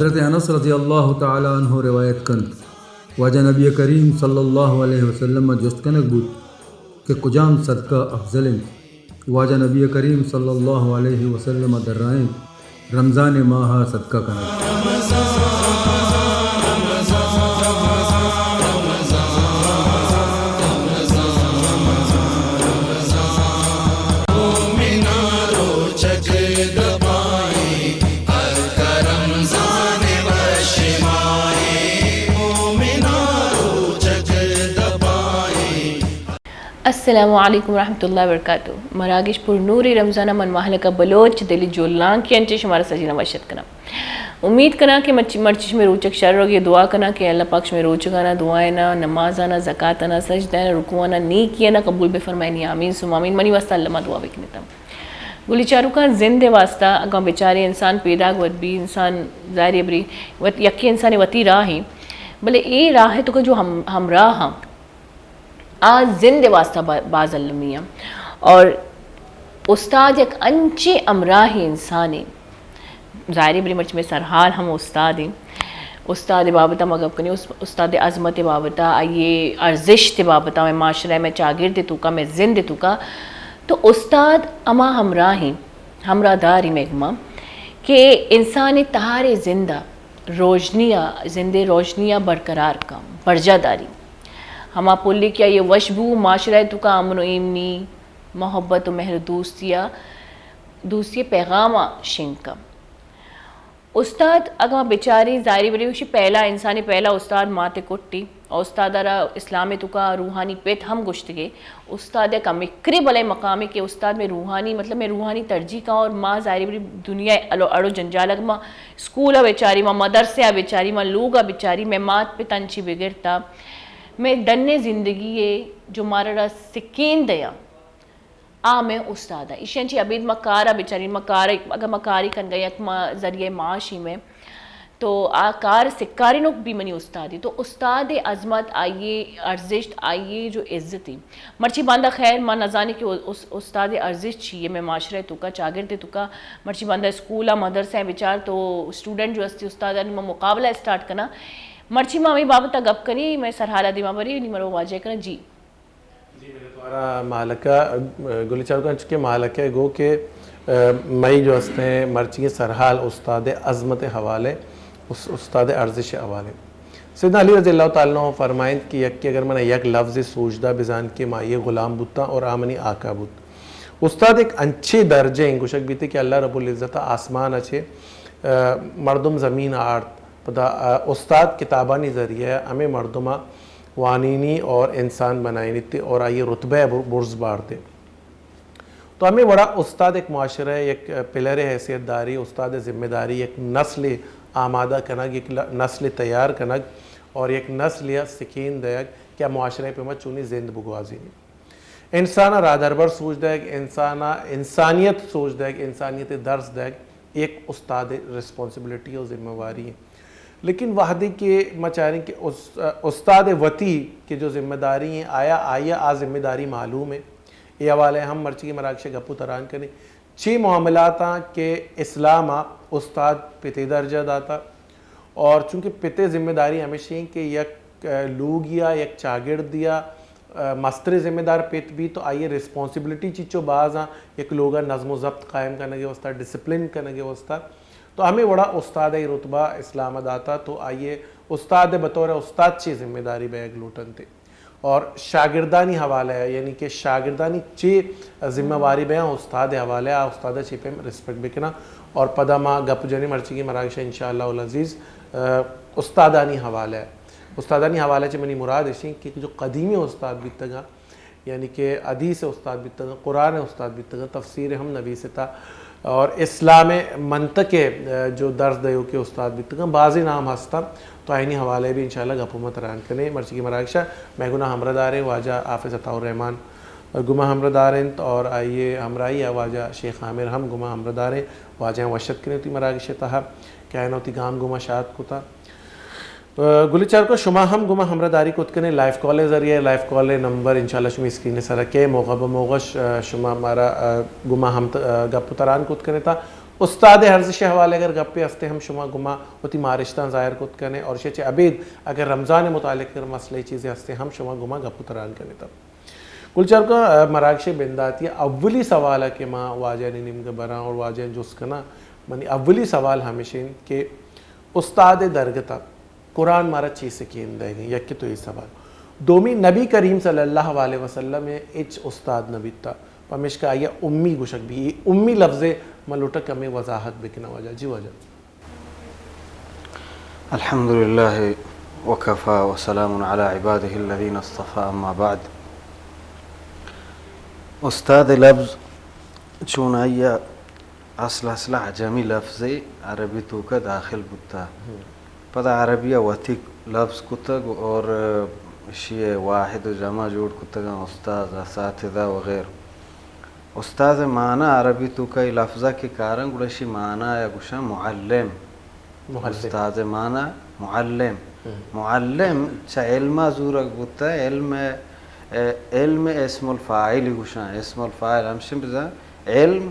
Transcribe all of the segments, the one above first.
حضرت انس رضی اللہ تعالی عنہ روایت کنت، واجہ نبی کریم صلی اللہ علیہ وسلم ءَ جست کنگ بوت کہ کجام صدقہ افضل انت؟ واجہ نبی کریم صلی اللہ علیہ وسلم ءَ درائینت، رمضان ءِ ماہ ءَ صدقہ کنگ۔ السلام علیکم ورحمۃ اللہ وبرکاتہ۔ مراگش پر نور رمضان ءَ من مہلکہ بلوچ دل جولانکی انچیں شمارا سجینا وش اتک کناں۔ امید کناں کہ مرچی، مرچی شمے روچگ شر روگی، دعا کناں کہ اللہ پاک شمے روچگانا، دعائنا، نمازانا، زکاتانا، سجدہانا، رکوعانا، نیکیانا قبول بفرمائینی۔ آمین ثم آمین۔ منی واسطہ اللہ ما دعا بکنیتا۔ گلی چاروکاں، زند ءِ واسطہ اگاں بچارے انسان پیداگ وت بی، انسان ظاہر ءَ بری وت، یکے انسان وتی راہ ہیں، بلے اے راہ ءِ توکا جو ہم، ہمراہ ہاں، آ زند ءِ واسطہ با-، باز المی آں۔ اور استاد یک انچیں ہمراہیں انسانے۔ ظاہر ہے، بلے مرچی مئے سرحال ہم استاد ہیں۔ استاد ءِ بابت ءَ ما گپ کنیں، اس-، استاد ءِ عظمت ءِ بابت ءَ، آئی ءِ ارزشت ءِ بابت ءَ، مئے معاشرہ ءَ، مئے چاگرد ءِ توکا، مئے زند ءِ توکا۔ تو استاد ہما ہمراہ ہیں، ہمراہ دار ہیں مئے گما کہ انسان ءِ تہاریں زند ءَ روشنی ءَ، زند ءِ روشنی ءَ برقرار کن، برجاہ داری۔ ہما پلی کہ آئی ءِ وشبو معاشرہ ءِ توکا امن و ایمنی، محبت و مہر و دوستی ءَ، دوستی ءِ پیغام ءَ شنگ کن۔ استاد اگاں بچاری، ظاہری بری گوشی، پہلا انسانی پہلا استاد مات ءِ کٹی۔ اور استاد ءَ را اسلام ءِ توکا روحانی پت ہم گوشتگے۔ استاد یک ہمکرے بلے مقامے کہ استاد مئے روحانی، مطلب مئے روحانی ترجیح کن، اور ما ظاہری بری دنیا ءِ الو اڑو جنجالگ، ما اسکول ءَ بچاری، ما مدرسہ ءَ بچاری، ما لوگ ءَ بچاری، مئے مات پت انچی بگرتا، مئے ڈن ءِ زندگی ءَ جو مارا را سکین دیا، آ مئے استاد ءَ۔ ایشی انچی ابید ما کار ءَ بچاریں، ما کار، اگاں ما کاری کنگا یک ما ذریعہ معاشی مئے، تو آ کار سکارینوک بھی منی استادی۔ تو استاد ءِ عظمت، آئی ءِ ارزشت، آئی ءِ جو عزت ہے۔ مرچی باندا خیر ما نزانی کہ اس-، استاد ءِ ارزشت چی ہے مئے معاشرہ ءِ توکا، چاگرد ءِ توکا۔ مرچی باندا اسکول ءَ مدرسہ ءَ بچار تو اسٹوڈنٹ جو استی استاد ءَ ما مقابلہ اسٹارٹ کناں۔ مرچی ما ہمیں بابت ءَ گپ کنی، مئے سرحال ءَ دیما بری، نی مرو واجہ کناں۔ جی۔ جی، منتوارا مہلکہ، گلی چاروکاں، چونکہ مہلکہ گو کہ، آ، مئی جو ہستیں مرچی سرحال استاد عظمت حوالے، اس استاد ارزش حوالے۔ سیدنا علی رضی اللہ تعالی عنہ فرمائنت کہ یکے اگر من یک لفظ سوچ دا بزان کہ ما یہ غلام بوتاں اور آ منی آقا بوت۔ استاد ایک انچے درجہ ہیں گوشگ بیتے کہ اللہ رب العزت آسمان اچے، آ، مردم زمین آرت، پدا، آ، استاد کتابانی ذریعہ ہمیں مردم وانینی اور انسان بنائینیت اور آئی رتبہ بر-، برز بارتے۔ تو ہمیں وڑا استاد ایک معاشرہ یک پلر حیثیت داری، استاد ذمہ داری یک نسل آمادہ کنگ، یک ل-، نسل تیار کنگ اور یک نسل یا سکین دیگ کہ معاشرہ پہ ما چونی زند بگوازینی۔ انسان ء راہدربر سوج دئیگ، انسان ء انسانیت سوج دئیگ، انسانیت ء درس دئیگ، یک استاد ء ریسپانسبلٹی ء ذمہ واری انت۔ لیکن وہدے کہ ما چاریں کہ اس-، استاد ء وتی کہ جو ذمہ داری ہیں، آیا آئی ء آ ذمہ داری معلوم ہے؟ اے حوالہ ء ہم مرچی کہ مراگش ء گپ و تران کنیں۔ چی معاملاتاں کہ اسلام ء استاد پتے درجہ داتا، اور چونکہ پتے ذمہ داری ہمیش ہیں کہ یک، ء، لوگی ء، یک چاگردی ء، ء، مستر ذمہ دار پت بی تو آئی ریسپانسبلٹی چیچو باز آں، یک لوگ ء نظم و ضبط قائم کنگ ء واسطہ، ڈسپلن کنگ ء واسطہ۔ تو ہمیں وڑا استاد ء رتبہ اسلام ء داتا تو آئی استاد ء بطور استاد چی ذمہ داری بیگ لوٹنتے۔ اور شاگردانی حوالہ ء، یعنی کہ شاگردانی چے ذمہ واری بیاں استاد ء حوالہ ء، آ استاد ء چے پیم ریسپیکٹ بکناں۔ اور پدا ما گپ جنیں مرچیگیں مراگش ء انشاءاللہ العزیز، ء، استادانی حوالہ ء۔ استادانی حوالہ چہ منی مراد اشیں کہ جو قدیمی استاد بیتگاں، یعنی کہ حدیث ء استاد بیتگاں، قرآن ء استاد بیتگاں، تفسیر ہم نویستا، اور اسلام ء منطق ء جو درس دیوکیں استاد بیتگاں، بازیں نام ہستاں، تو آئینی حوالہ ء بھی انشاءاللہ گپ و ما تران کنیں۔ مرچی کہ مراگش ء مئے گوں ہمراہ داریں واجہ حافظ عطا الرحمن گوں ما ہمراہ دار انت اور آئی ء ہمراہی ء واجہ شیخ عامر ہم گوں ما ہمراہ داریں۔ واجہ ء وش اتک کنیں وتی مراگش ء تہا کہ آیاں وتی گام گوں ما شات کتا۔ گلی چارکو، شما ہم گوں ما ہمراہ داری کت کنیں لائیو کال ء ذریعہ، لائیو کال ء نمبر انشاءاللہ شمی اسکرین ء سرا کئے، موقع بہ موقع ش-، شما مارا، ء، گوں ما ہم ت-، ء، گپ و تران کت کنیں تا۔ استاد ارزش ء حوالہ ء اگر گپے ہستے ہم شما گما وتی مارشتاں ظاہر کت کنے اور شہ چہ ابید اگر رمضان ء متعلق اگر مسئلہ چیزے ہستے ہم شما گما گپ و تران کنے تب۔ گل چارکاں، ء، مراگش ء بنداتی ء اولی سوال ء کہ ما واجہانی نیمگ ء براں اور واجہان جست کناں، منی اولی سوال ہمیش انت کہ استاد ء درگت ء قرآن مارا چی سکین دئیگ انت؟ یکے تو اے سوال۔ دومی، نبی کریم صلی اللہ علیہ وسلم ء ہچ استاد نہ بیتا، پمیشکا آئی ء امی گوشگ بی۔ اے امی لفظ ء من لوٹاں کمے وضاحت بکناں واجہ۔ جی واجہ۔ الحمد لله وكفى وسلام على عباده الذين اصطفى، أما بعد۔ استاد لفظ چونائیا اصل اصل عجمی لفظے، عربی توکا داخل بوتا۔ پدا عربی وتی لفظ کتگ اور اشی واحد و جمع جوڑ کتگاں، استاذ، اساتذہ وغیرہ۔ استاذ معنی عربی توکا اے لفظا کہ کارن گڑا اشی معنی یا گوشاں معلم۔ معلم۔ استاذ معنی معلم۔ معلم چہ علما زورگ بوتا، علم، ا، علم اسم الفاعل گوشاں۔ اسم الفاعل ہمشن بزاں علم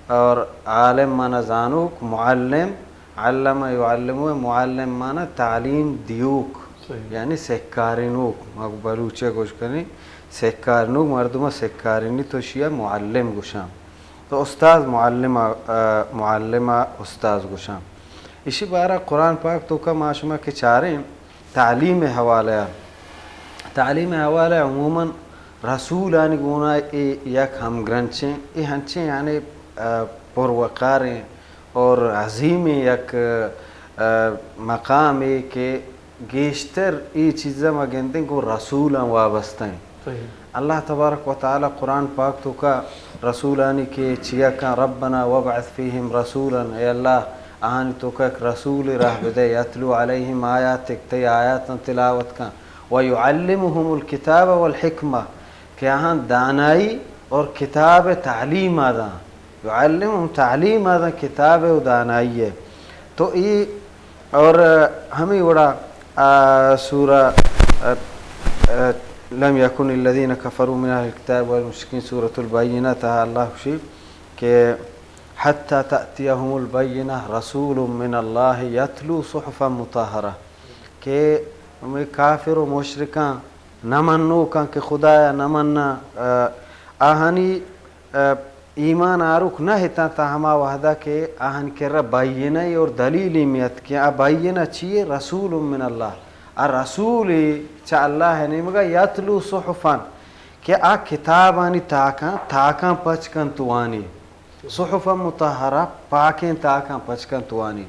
اور عالم معنی زانوک، معلم، علم یعلم، معلم معنی تعلیم دیوک، صحیح۔ یعنی سکارینوک، ما بلوچی گوش کنی سکارینوک، مردم سکارینی تو شیا معلم گوشاں۔ تو استاذ معلم، ا، معلم استاذ گوشاں۔ اشی بارہ قرآن پاک توکا ما شما کہ چاریں تعلیم حوالہ، تعلیم حوالہ عموماً رسولانی گونا اے یک ہمگرنچیں، اے ہنچیں یعنی، ا، پروقاریں اور عظیمیں یک، ا، مقامے کہ گیشتر اے چیزا ما گندیں گوں رسولاں وابستہ ایں۔ صحیح۔ اللہ تبارک و تعالی قرآن پاک توکا رسولانی کہ چیا کن، ربنا وابعث فیہم رسولا، اے اللہ آہانی توکا یک رسول راہ بدے، یتلو علیہم آیاتک، تئی آیاتاں تلاوت کن، و یعلمہم الکتاب والحکمہ، کہ آہاں دانائی اور کتاب تعلیم آ داں۔ یعلمہم تعلیم آ داں کتاب و دانائی ہے۔ تو ای اور ہمیں وڑا، آ، سورہ، آ، آ، لم یکن الذین کفروا من اہل الکتاب والمشرکین، سورۃ البینہ تہا اللہ گوشی کہ حتی تأتیہم البینہ رسول من اللہ یتلو صحفا مطہرہ، کہ ہمیں کافر و مشرکاں نہ منوکاں کہ خدایا نہ مناں، آ، آہانی، آ، ایمان آروک نہ اتاں تا ہما وہدا کہ آہانی کرا بینہ اور دلیلے میت کہ آ بینہ چیے؟ رسول من اللہ، آ رسولے چہ اللہ نیمگا، یتلو صحفا، کہ آ کتابانی تاکاں، تاکاں پچ کنت وانی۔ صحف مطہرہ، پاکیں تاکاں پچ کنت وانی۔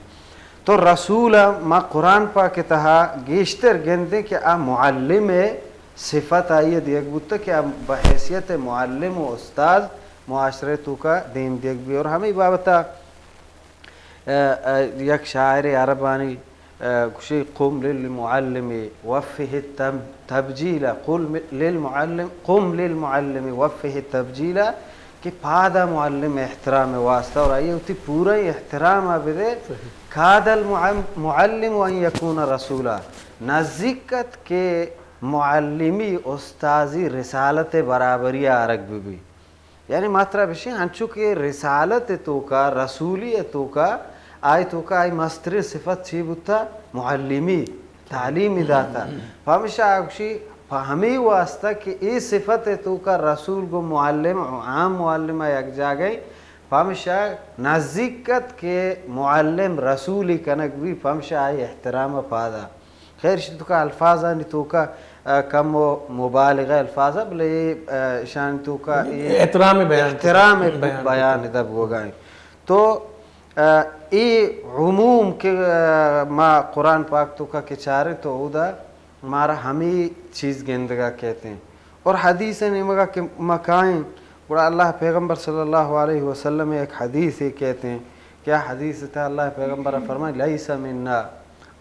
تو رسول ء ما قرآن پاک ء تہا گیشتر گندیں کہ آ معلم ء صفت آئی ء دیگ بوتگ کہ آ بحیثیت معلم و استاد معاشرہ توکا دیم دیگ بی۔ اور ہمیں بابت ء، ء، یک شاعر عربانی، ء، گوشی، قم للمعلم وفه التم-، تبجیلا، قل م-، للمعلم، قم للمعلم وفه التبجیلا، کہ پادا معلم احترام واسطہ اور آئی وتی پورا احترام بدے۔ صحیح۔ کاد المعم-، معلم ان یکون رسولا، نزیک ات کہ معلمی استازی رسالت برابری آرگ ببی۔ یعنی مطلب اشی، ہنچو کہ رسالت توکا، رسولی توکا، آئی توکا آئی مسترین صفت چی بوتا؟ معلمی، تعلیمی داتا۔ پمشا گوشی، پہ ہمیں واسطہ کہ اے صفت توکا رسول گو معلم، عام معلم یک جاگہ، پمشا نزیک ات کہ معلم رسولی کنگ بی، پمشا آئی احترام پادا۔ خیر، اشی توکا الفاظانی توکا، آ، کم و مبالغہ الفاظ، بلے، آ، اشانی توکا اے احترام بیان، احترام بیان، بیان ادا بوگا انت۔ تو، آ، اے عموم کہ، آ، ما قرآن پاک توکا کہ چاریں تو اودا مارا ہمیں چیز گندگا کہتے ہیں۔ اور حدیث نیمگا کہ ما کائیں، گڑا اللہ پیغمبر صلی اللہ علیہ وسلم یک حدیث کہتے ہیں کہ آ حدیث تھا اللہ پیغمبر فرمائے، لیس منا،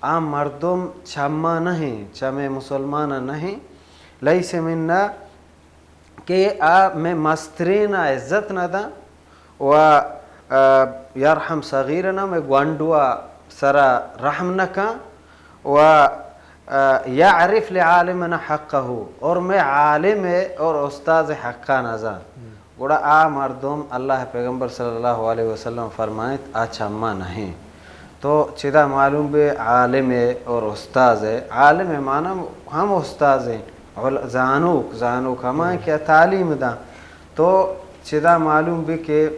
آ مردم چما نہ ہیں، چمے مسلمان نہ ہیں، لیس منا، کہ آ میں مسترین عزت نہ داں و، آ، یرحم صغیرنا، میں گونڈوا سرا رحم نہ کاں و، آ، یعرف لعالمنا حقہ، اور میں عالم اور استاذ حقا نہ زاں۔ گڑا آ مردم، اللہ پیغمبر صلی اللہ علیہ وسلم فرمائیت، آ چما نہ انت۔ تو چدا معلوم بی عالم ہے اور استاذ ہے۔ عالم ہے معنی ہم استاذ ہیں، عل-، زانوک، زانوک ہما ہیں کہ تعلیم داں۔ تو چدا معلوم بی کہ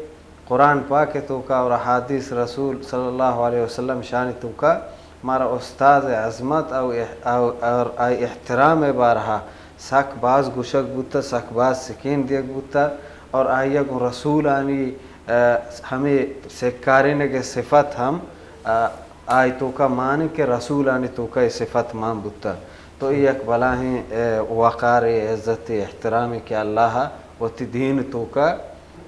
قرآن پاک توکا اور احادیث رسول صلی اللہ علیہ وسلم شان توکا مارا استاذ عظمت او اح-، او، اور آئی احترام بارہا سک باز گوشگ بوتہ، سک باز سکین دیگ بوتہ، اور آئی گوں رسولانی، آ، ہمے سکارینگ صفت ہم، آ، آئی توکا مان کہ رسولانی توکا اے صفت مان بوتہ۔ تو اے یک بلاہیں، آ، وقار، عزت، احترام کہ اللہ وتی دین توکا،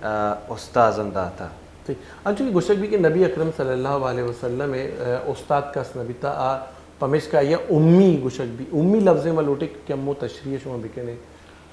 آ، استاذن داتا۔ ٹھیک۔ انچو کہ گوشگ بی کہ نبی اکرم صلی اللہ علیہ وسلم، آ، استاد کس نہ بیتا، آ پمیشکا آئی ءَ امی گوشگ بی۔ امی لفظ ءَ ما لوٹیں کہ کمو تشریح شما بکنے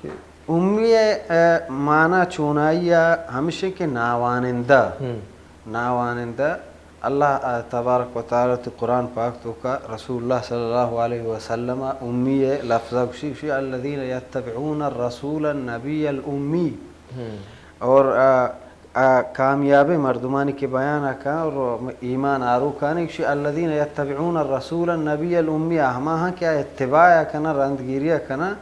کہ امی ءِ، آ، معنی چونائی ءَ ہمش کہ ناوانندہ۔ ہم۔ ناوانندہ۔ اللہ، آ، تبارک و تعالی وتی قرآن پاک توکا رسول اللہ صلی اللہ علیہ وسلم ءَ امی ءِ لفظ ءَ گوشی، گوشی، الذین یتبعون الرسول النبی الامی۔ ہم۔ اور، آ، آ کامیابیں مردمانی کہ بیان ءَ کن اور ایمان آروکانی، گوشی، الذین یتبعون الرسول النبی الامی، آ ہما ہاں کہ آ اتباع ءَ کنن، رندگیری ءَ کنن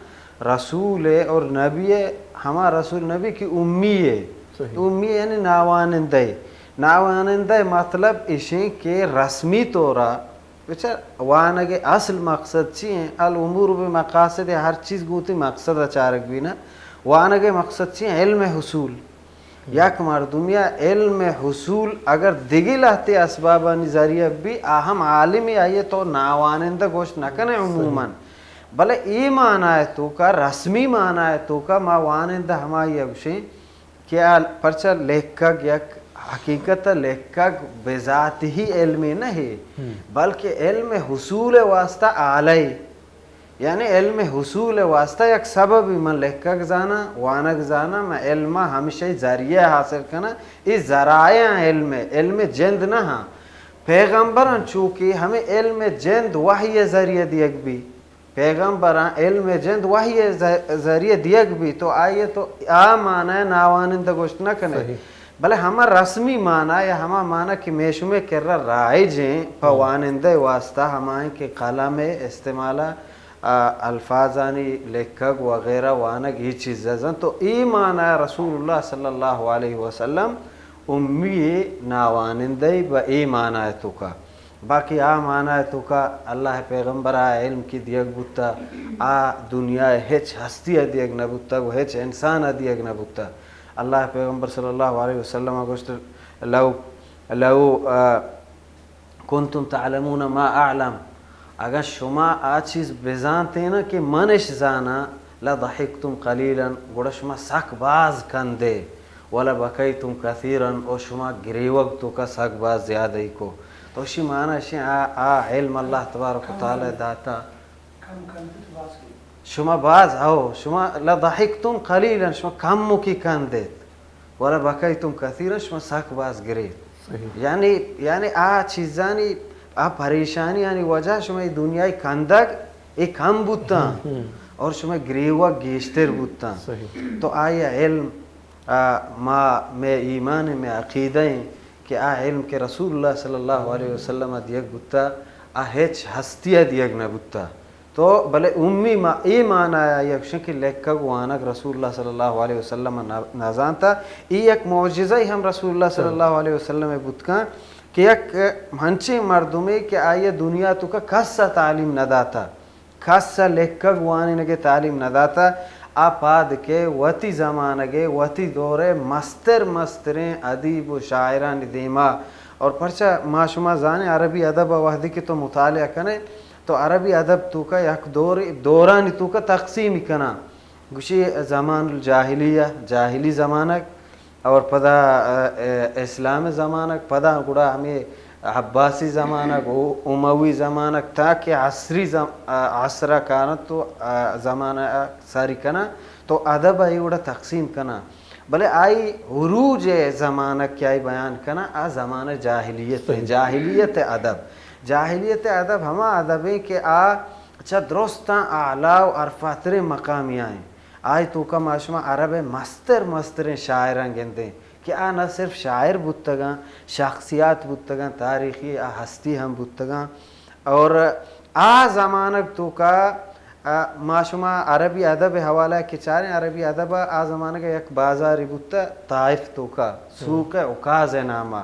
رسول ءِ اور نبی ءِ، ہما رسول نبی کہ امی ءِ۔ صحیح۔ امی یعنی ناوانندہ ءِ۔ ناوانندہ ءِ مطلب اشیں کہ رسمی طور ءَ بچار، وانگ ءِ اصل مقصد چی ایں؟ الامور بمقاصدها، ہر چیز گوں وتی مقصد ءَ چارگ بی نا۔ وانگ ءِ مقصد چی ایں؟ علم حصول۔ یک مردمے ءَ علم حصول اگر دگہ لہتے اسبابانی ذریعہ بی، آ ہم عالمے، آئی ءَ تو ناوانندہ گوشت نہ کنے عموماً۔ بلے اے معنی ءِ توکا، رسمی معنی ءِ توکا ما وانندہ ہمائی ءَ گوشیں کہ آ پرچا لیکگ یک حقیقت ءَ لیکگ بذاتہ علمے نہ ہے، ہم۔ بلکہ علم حصول ءِ واسطہ آلہ۔ یعنی علم حصول ءِ واسطہ یک سببے، من لیکگ زاناں، وانگ زاناں، من علم ءَ ہمشی ذریعہ حاصل کناں، اے ذرائع آں علم ءِ، علم جند نہ ہاں۔ پیغمبراں چو کہ ہمے علم جند وحی ءِ ذریعہ دیگ بی۔ پیغمبراں علم جند وحی ءِ ذ-، ذریعہ دیگ بی، تو آئی ءَ تو آ معنی ناوانندہ گوشت نہ کنے۔ صحیح۔ بلے ہما رسمی معنی یا ہما معنی کہ مئے شمئے کرا رائج ایں پہ ہم۔ وانندہ ءِ واسطہ، ہما ایں کہ قلم ءِ استعمال ءَ، آ، الفاظانی لکھگ وغیرہ وانگ اے چیز ءَ زانت۔ تو اے معنی ءَ رسول اللہ صلی اللہ علیہ وسلم امی ءِ ناوانندہ ءِ بہ اے معنی ءِ توکا۔ باقی آ معنی ءِ توکا اللہ ءِ پیغمبر ءَ علم کہ دیگ بوتہ، آ دنیا ءِ ہچ ہستی ءَ دیگ نہ بوتگ و ہچ انسان ءَ دیگ نہ بوتہ۔ اللہ ءِ پیغمبر صلی اللہ علیہ وسلم ءَ گوشت، لو، لو، آ، کنتم تعلمون ما اعلم، اگاں شما آ چیز بزانتیناں کہ من اش زاناں، لضحکتم قلیلا، گڑا شما سک باز کندے، ولبکیتم کثیرا، او شما گریوگ توکا سک باز زیادہ ای کو۔ تو اشی معنی اشی آ، آ علم اللہ تبارک و تعالی داتا۔ کم کندت باز کی۔ شما باز، او، شما لضحکتم قلیلا، شما کمکی کندیت۔ ولبکیتم کثیرا، شما سک باز گریت۔ صحیح۔ یعنی، یعنی آ چیزانی، آ پریشانیانی وجہ شما اے دنیای کندگ اے کم بوتاں ہم، ہم۔ اور شما گریوگ گیشتر بوتاں۔ صحیح۔ تو آئی علم، آ، ما، مئے ایمان، مئے عقیدہ ایں کہ آ علم کہ رسول اللہ صلی اللہ علیہ وسلم ءَ دیگ بوتا، آ ہچ ہستی ءَ دیگ نہ بوتا۔ تو بلے امی ما اے معنی ءَ یک شن کہ لکھگ وانگ رسول اللہ صلی اللہ علیہ وسلم ءَ نہ، نہ زانتا۔ اے یک معجزہ ہم رسول اللہ صلی اللہ علیہ وسلم ءَ بوت کن کہ یک ہنچیں مردمے کہ آئی ءَ دنیا توکا کس ءَ تعلیم نہ داتا، کس ءَ لکھگ وانینگ ءِ تعلیم نہ داتا، آ پاد کہ وتی زمانگ ءِ، وتی دور ءِ مستر مستریں ادیب و شاعرانی دیما، اور پرچا ما شما زانیں عربی ادب ءَ وہدے کہ تو مطالعہ کنے، تو عربی ادب توکا یک دور، دورانی توکا تقسیم کناں۔ گوشی زمان الجاہلیہ، جاہلی زمانگ، اور پدا، آ، آ، اسلام زمانگ، پدا گڑا ہمیں عباسی زمانگ، او-، اموی زمانگ، تاکہ عصری زم-، آ، عصر کارن تو، آ، زمانہ ساری کناں، تو ادب ءَ اے وڑا تقسیم کناں۔ بلے آئی عروج ءِ زمانگ کہ آئی بیان کناں، آ زمانہ جاہلیت ءِ، صحیح۔ جاہلیت ءِ ادب۔ جاہلیت ءِ ادب ہما ادب ایں کہ آ چہ درستاں اعلیٰ و ارفعتریں مقامی آئیں۔ آئی توکا ما شما عرب ءِ مستر مستریں شاعراں گندیں کہ آ نہ صرف شاعر بوتگاں، شخصیات بوتگاں، تاریخی آ ہستی ہم بوتگاں۔ اور آ زمانگ توکا، آ، ما شما عربی ادب ءِ حوالہ کہ چاریں، عربی ادب ءَ آ زمانگ ءَ یک بازارے بوتہ طائف توکا، سوق عکاظ ءِ نام ءَ۔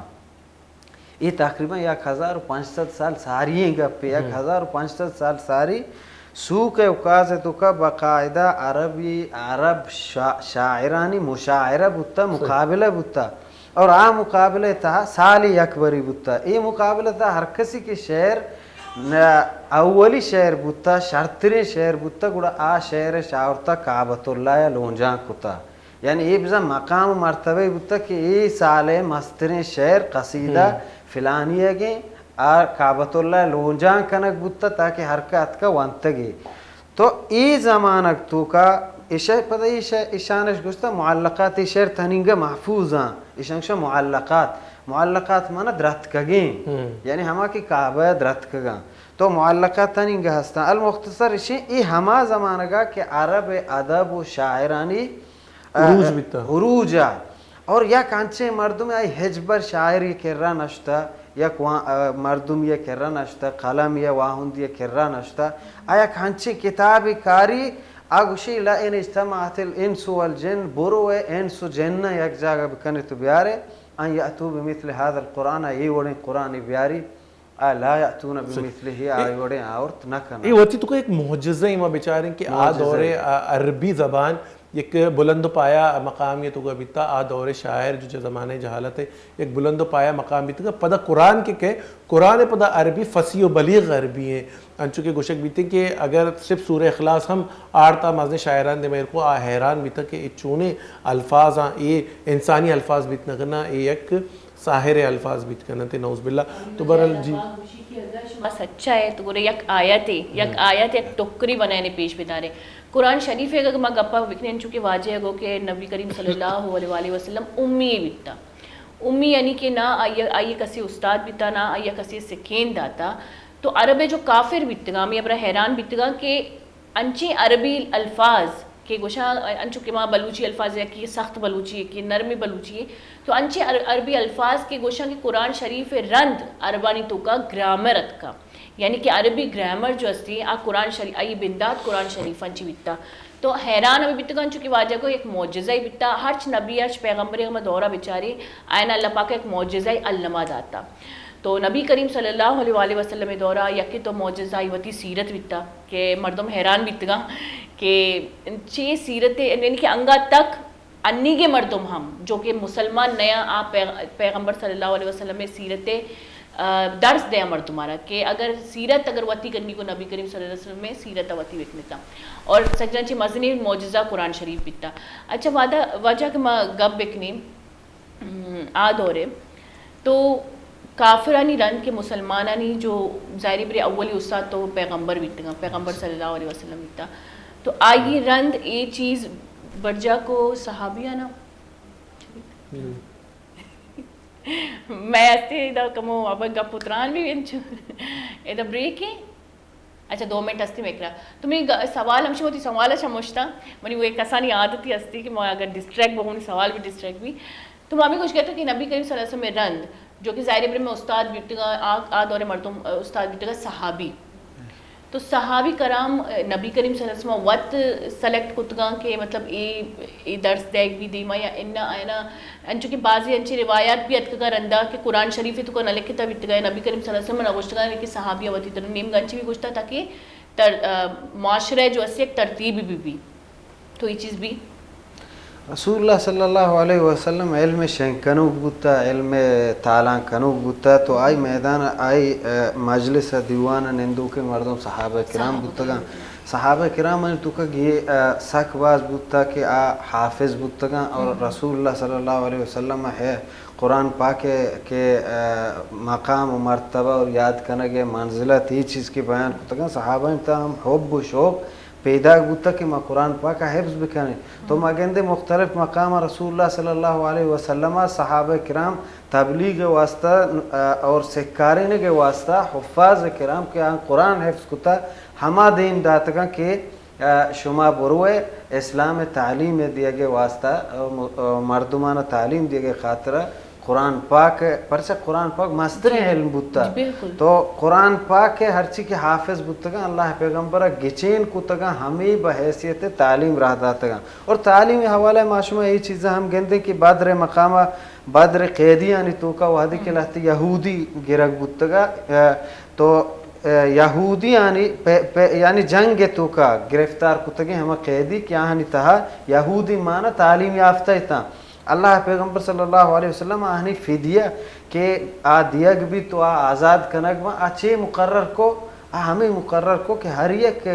اے تقریباً یک ہزار و پنچ سد سال ساری ایں گپے، یک ہزار و پنچ سد سال ساری۔ سوق عکاظ ءِ توکا باقاعدہ عربی، عرب شا-، شاعرانی مشاعرہ بوتہ، مقابلہ بوتہ۔ اور آ مقابلہ ءِ تہا سالی یک بری بوتہ۔ اے مقابلہ ءِ تہا ہر کسی کہ شعر نہ، اولی شعر بوتہ، شرتریں شعر بوتہ، گڑا آ شعر اش آورتہ کعبۃ اللہ ءَ لونجان کتہ۔ یعنی اے بزاں مقام و مرتبہ بوتہ کہ اے سال ءِ مستریں شعر، قصیدہ فلانی ءَ گیں، آ کعبۃ اللہ ءَ لونجان کنگ بوتہ تاکہ ہر کہ اتکہ ونتگے۔ تو اے زمانگ توکا ایشہ پدا ایشہ، ایشانش گوشتہ معلقات، اے شعر تنینگہ محفوظ آں، ایشانش معلقات، معلقات معنی درتکگیں، یعنی ہما کہ کعبہ ءَ درتکگاں۔ تو معلقات تنینگہ ہستاں۔ المختصر ایشیں، اے ہما زمانگا کہ عرب ادب و شاعرانی عروج بیتہ۔ عروج ءَ۔ اور یک انچیں مردم آئی ہچبر شاعری کرا نشتہ، یک وا-، آ، مردمی کرا نشتہ، قلمی واہندی کرا نشتہ۔ آ یک انچیں کتابے کاری، آ گوشی: لئن اجتمعت الانس والجن، برو اے انس و جن یک جاگہ بکنے تو بیارے، ان یأتوا بمثل هذا القرآن، اے وڑیں قرآنے بیاری۔ آ لا یأتون بمثلہ، آئی وڑیں آورت نہ کناں۔ اے وتی توکا یک معجزہ ایں، ما بچاریں کہ آ معجزہ۔ دور ءِ، آ، عربی زبان یک بلند و پایہ مقامی توکا بیتا، آ دور ءِ شاعر جو چہ زمانہ جہالت ءَ یک بلند و پایہ مقام بیتگا، پدا قرآن کہ کئے، قرآن ءِ پدا عربی فصیح و بلیغ عربی ایں، انچو کہ گوشگ بیتیں کہ اگر صرف سورہ اخلاص ہم آرتا مزنیں شاعران دیما ایر کو، آ حیران بیتا کہ اے چونیں الفاظ آں، اے انسانی الفاظ بیت نہ کناں، اے یک ساحر ءِ الفاظ بیت کننت، نعوذ باللہ۔ تو بہرحال جی۔ اللہ پاک گوشی کہ اگر شما سچا ات، گڑا یک آیت ءَ، یک آیت ءَ یک ٹکری بنائینے پیش بدارے۔ قرآن شریف ءِ اگر ما گپا بکنیں، چونکہ واجہ گو کہ نبی کریم صلی اللہ علیہ وآلہ وسلم امی بیتا۔ امی یعنی کہ نہ آئی، آئی کسی استاد بیتا، نہ آئی کسی سکین داتا۔ تو عرب ءِ جو کافر بیتگاں، ہمے ہبرا حیران بیتگاں کہ انچیں عربی الفاظ کہ گوشاں، انچو کہ ما بلوچی الفاظ یکی سخت بلوچی، یکی نرمی بلوچی، تو انچیں عر-، عربی الفاظ کہ گوشاں کہ قرآن شریف ءِ رند عربانی توکا گرامر اتکا، یعنی کہ عربی گرامر جو استی، آ قرآن شریف، آئی بندات قرآن شریف انچی بیتا۔ تو حیران ہمے بیتگاں، چونکہ واجہ گو یک معجزہ ہی بیتا، ہرچ نبی، ہرچ پیغمبرے ہما دورا بچاری، آیانا اللہ پاک یک معجزہ ہی الما داتا۔ تو نبی کریم صلی اللہ علیہ وآلہ وسلم ءِ دورا یکے تو معجزہ آئی وتی سیرت بیتا کہ مردم حیران بیتگاں کہ چے سیرت، یعنی کہ انگا تک انیگے مردم ہم جو کہ مسلمان نیاں، آ پیغ-، پیغمبر صلی اللہ علیہ وسلم ءِ سیرت ءِ، آ، درس دیاں مردمارا کہ اگر سیرت اگر وتی کنی کو نبی کریم صلی اللہ علیہ وسلم ءِ سیرت وتی بکنتا۔ اور سجنا چی مزنی معجزہ قرآن شریف بیتا۔ اچھا، وعدہ، واجہ کہ ما گپ بکنی، ہم، آ دور ءَ تو کافرانی رند کہ مسلمانانی جو ظاہری برے اولی استاد تو پیغمبر بیتگاں، پیغمبر صلی اللہ علیہ وسلم بیتا۔ تو آئی رند اے چیز برجا کو صحابیانا۔ میں استے ادا کمو اب گپ اتران بھی انچو۔ ادا بریک ہے۔ اچھا، دو منٹ ہستی میکرا۔ تو منی گ-، سوال ہمشی، وتی سوال اچ ہم مشتا۔ منی وہ کسانی عادتی ہستی کہ ما اگر ڈسٹریکٹ بہ، منی سوال بھی ڈسٹریکٹ بھی۔ تو ما ہمیں کچھ کہتا کہ نبی کریم صلی اللہ علیہ وسلم رند، جو کہ ظاہر ہے میں استاد بیتگا، آ، آ دور مردم، آ، استاد بیتگا صحابی۔ تو صحابی کرام، آ، نبی کریم صلی اللہ علیہ وسلم وت سلیکٹ کتگاں کہ مطلب اے، اے درس دیگ بھی دیما یا انا آئینا انچو کہ بعضی انچیں روایات بھی اتکگاں رندا کہ قرآن شریف ءِ توکا نہ لکھتا بیتگا، نبی کریم صلی اللہ علیہ وسلم ءَ نہ گوشتگا کہ صحابی ءَ وتی تر نیمگا انچیں بھی گوشتا تاکہ تر-، آ، معاشرہ جو است یک ترتیب بھی بھی۔ تو یہ چیز بھی۔ رسول اللہ صلی اللہ علیہ وسلم علم شنگ کنوک بوتا، علم تالان کنوک بوتا، تو آئی میدان، آئی، آ، مجلس دیوان نندوک مردم صحابہ کرام صحابہ بوتگاں۔ کرام۔ صحابہ کرام ءِ توکا گے، آ، سک باز بوتا کہ آ حافظ بوتگاں اور رسول اللہ صلی اللہ علیہ وسلم ءَ قرآن پاک ءِ کہ، آ، مقام و مرتبہ اور یاد کنگ ءِ منزلت، یہ چیز کہ بیان کتگاں، صحابہ ءِ تہا ہم حب و شوق پیداک بوتا کہ ما قرآن پاک ءَ حفظ بکنیں۔ تو ما گندے مختلف مقام رسول اللہ صلی اللہ علیہ وسلم ءَ صحابہ کرام تبلیغ ءِ واسطہ، آ، اور سکارینگ ءِ واسطہ حفاظ کرام کہ آن قرآن حفظ کتا، ہما دیم داتگاں کہ، آ، شما بروئے اسلام تعلیم دیگے واسطہ، م-، مردمان تعلیم دیگے خاطر قرآن پاک، پرچہ قرآن پاک مستریں علم بوتا۔ جی، بالکل۔ تو قرآن پاک ہرچی کہ حافظ بوتگاں، اللہ پیغمبر گچین کتگاں، ہمیں بحیثیت تعلیم راہ داتگاں۔ اور تعلیم حوالہ ما شما یہ چیزاں ہم گندیں کہ بدر مقامہ بدر قیدیانی توکا وہدی کہ لہتے یہودی گرگ بوتگا، ء، تو، ء، یہودیانی پہ، پہ، یعنی جنگ توکا گرفتار کتگیں ہما قیدی کہ آہانی تہا یہودی مانا تعلیم یافتہ اتاں۔ اللہ پیغمبر صلی اللہ علیہ وسلم آہانی فدیہ کہ آ دیگ بیت تو آ آزاد کنگ باں، آ چے مقرر کو؟ آ ہمیں مقرر کو کہ ہر یک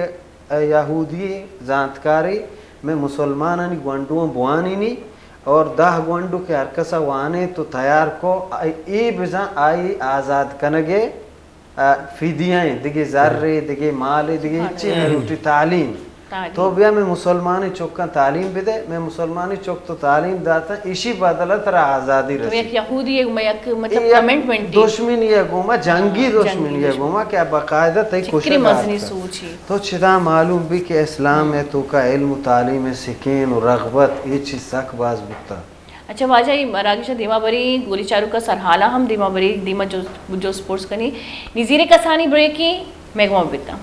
یہودی زانتکارے مئے مسلمانانی گونڈواں بوانینی اور دہ گونڈو کہ ہر کسا وانینت و تیار کو، اے بزاں آئی آزاد کنگے، ء، فدیہ ایں، دگہ زرے، دگہ مالے، دگہ ہچی نہ لوٹی، تعلیم۔ تعلیم۔ تو بیا مئے مسلمانی چکاں تعلیم بدے، مئے مسلمانی چک تو تعلیم داتاں، ایشی بدلہ ترا آزادی تو رسی۔ یک یہودی ء گوما یک، مطلب، اے یک کمٹمنٹے۔ دشمنی ء گوما، جنگی ہاں، دشمنی جنگی ء دشمنی۔ گوما کہ باقاعدہ تئی چکری کشگ مزنی آتکا۔ سوچی۔ تو چدا معلوم بی کہ اسلام ء توکا علم و تعلیم ء سکین و رغبت اے چیز سک باز بوتا۔ اچھا واجہ، اے مراگش ء دیما بری، گولی چاروک ء سرحالاں ہم دیما بری، دیما جست، جست پرس کنی۔ نی زیرے کسانی بریکے، مئے گوما بیتاں۔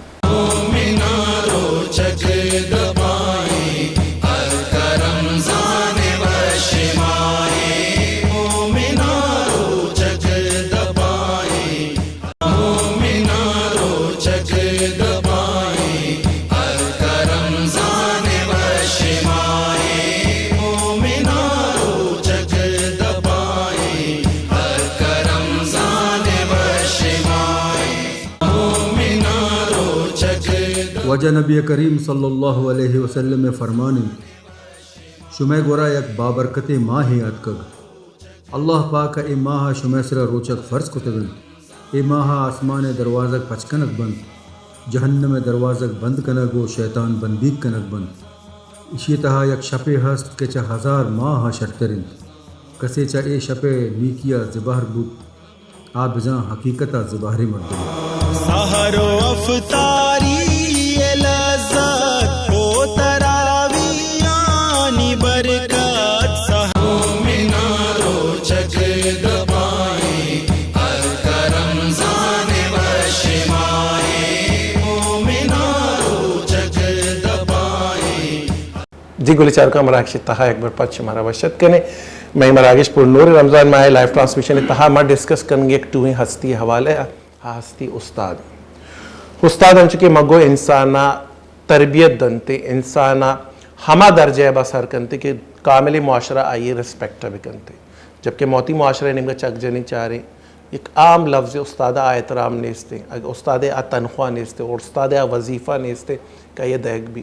واجہ نبی کریم صلی اللہ علیہ وسلم ء فرمان انت، شمئے گورا یک بابرکتیں ماہے آتکگ۔ اللہ پاک ء اے ماہ ء شمئے سرا روچگ فرض کتگ انت۔ اے ماہ ء آسمان ء دروازگ پچ کنگ بنت، جہنم ء دروازگ بند کنگ و شیطان بندیگ کنگ بنت۔ ایشی ء تہا یک شپے ہست کہ چہ ہزار ماہ ء شرتر انت۔ کسے چہ اے شپ ء نیکی ء زبہر بوت، آ بزاں حقیقت ء زبہریں مردمے۔ سحر و افطاری ء لذت و تراویحانی برکت، سحر مومناں روچگ دپائیں، ہلکا رمضان وش ماہیں، مومناں روچگ دپائیں۔ جی گل چاروکاں، مراگش ء تہا یک بر پد شمارا وش اتک کنیں۔ مئے مراگش پر نور رمضان ماہ ء لائیو ٹرانسمیشن ء تہا ما ڈسکس کنگ یک ٹوہیں ہستی ء حوالہ ء، آ ہستی استاد۔ استاد انچو کہ ما گو انسان ء تربیت دنت، انسان ء ہما درجہ ء بسر کنت کہ کامل معاشرہ آئی ء ریسپیکٹ ء بکنت، جبکہ ما وتی معاشرہ ء نیمگ ء چک جنیں چاریں، یک عام لفظ استاد ء آ احترام نیست، اگہ استاد ء آ تنخواہ نیست اور استاد ء آ وظیفہ نیست کہ آئی ء دئیگ بی۔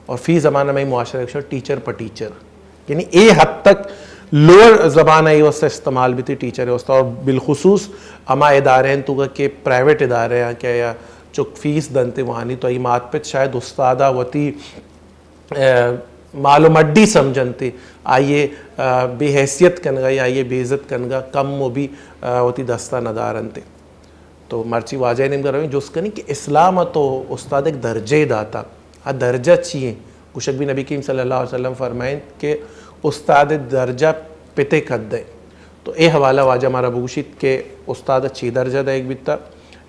اور فی زمانہ مئے معاشرہ ء ٹیچر پہ ٹیچر، یعنی اے حد تک لوئر زبان ء اے واسطہ استعمال بیتی ٹیچر ء واسطہ، اور بالخصوص ہما ادارے ہیں تو کہ پرائیویٹ ادارے ہیں کہ یا چک فیس دنتے وانی تو ای مات پت شاید استاد ء وتی، اہ، مال و مڈی سمجھنتے، آئیے، اہ، بے حیثیت کنگا یا آئیے بے عزت کنگا کم و بھی، اہ، وتی دستا ندارنتے۔ تو مرچی واجہ ء نیمگا رویں جست کنیں کہ اسلام ء تو استاد یک درجہ ء داتا، آ درجہ چی انت؟ گوشگ بی نبی کریم صلی اللہ علیہ وسلم فرمائنت کہ استاد ء درجہ پت ء کد ء۔ تو اے حوالہ واجہ مارا بگوشیت کہ استاد ء چی درجہ دئیگ بیتا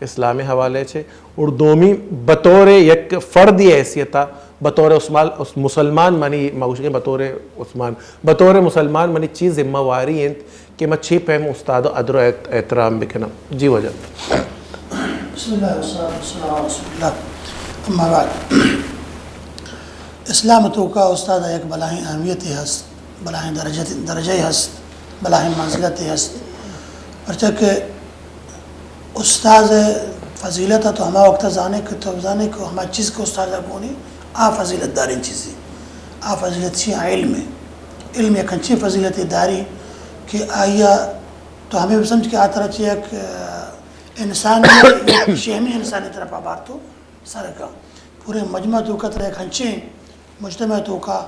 اسلام ء حوالہ ء چہ، اور دومی بطور یک فردی حیثیت ء بطور عثمان، مسلمان منی، ما گوشگیں بطور عثمان، بطور مسلمان منی چی ذمہ واری انت کہ ما چی پیم استاد ء ادر و احت-، احترام بکناں؟ جی واجہ۔ بسم اللہ والصلاة والسلام علی رسول اللہ۔ اما بعد۔ اسلام توکا استاد یک بلاہیں اہمیتے ہست، بلاہیں درجہ، درجہ ہست، بلاہیں منزلتے ہست۔ پرچہ کہ استاد ء فضیلت ء تو ہما وقت ء زانے کہ تو زانے کہ ہما چیز کہ استاد ء گونی آ فضیلت داریں چیزے، آ فضیلت چی؟ آ علم ء۔ علم یک انچیں فضیلتے داری کہ آئی ء تو ہمیں بسمجھ کہ آ ترا چہ یک، ء، انسان ء یک شہمی انسان ء طرف ء بار تو سر کن۔ پورے مجمع توکا ترا یک انچیں مجتمع توکا،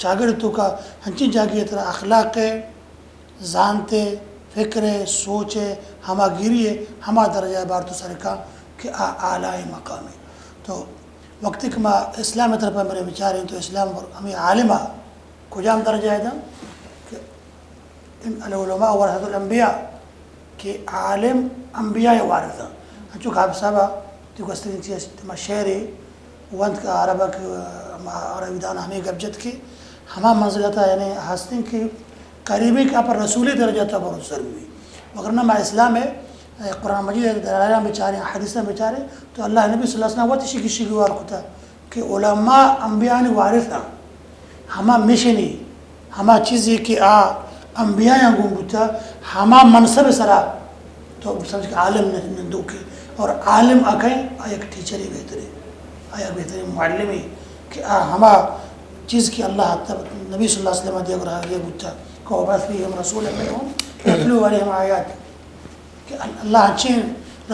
چاگڑد توکا انچیں جاگہے ترا اخلاق ء زانت ء، فکر ء، سوچ ء، ہماگیری ء ہما درجہ ء بار تو سر کن کہ آ اعلیٰ مقامے۔ تو وقتی کہ ما اسلام ءِ طرف ءَ برے بچاریں تو اسلام ہمیں عالم ءَ کجام درجہ ءَ داں کہ ان العلماء ورثۃ الانبیاء، کہ عالم انبیاء ءِ وارث اَنت۔ انچو کہ حافظ صاحب ءَ تو گوستگیں چیز ما شعرے وانت کہ عرب ءَ کہ ما عربی دان ہمیں گپ جت کہ ہما منزلت ءَ یعنی ہستیں کہ قریبیں کہ پر رسول درجہ تا برو سر بھی۔ مگر نہ ما اسلام ءِ، قرآن مجید ءِ دلائلاں بچاریں، حدیثاں بچاریں، تو اللہ نبی صلی اللہ علیہ وسلم وت شگی شگی وار کتا کہ علماء انبیاء وارث اَنت۔ ہما مشنی، ہما چیزی کہ آ انبیاء گون بوتا، ہما منصب سرا تو سمجھ کہ عالم نندوکی۔ اور عالم اکیں آ یک ٹیچری بہتریں، آ یک بہتریں معلمی کہ آ ہما چیز کہ اللہ تب-، نبی صلی اللہ علیہ وسلم دیا گرا یہ بوتا کہ وبعث فیہم رسولا منہم یتلو علیہم آیات، کہ ال-، اللہ چین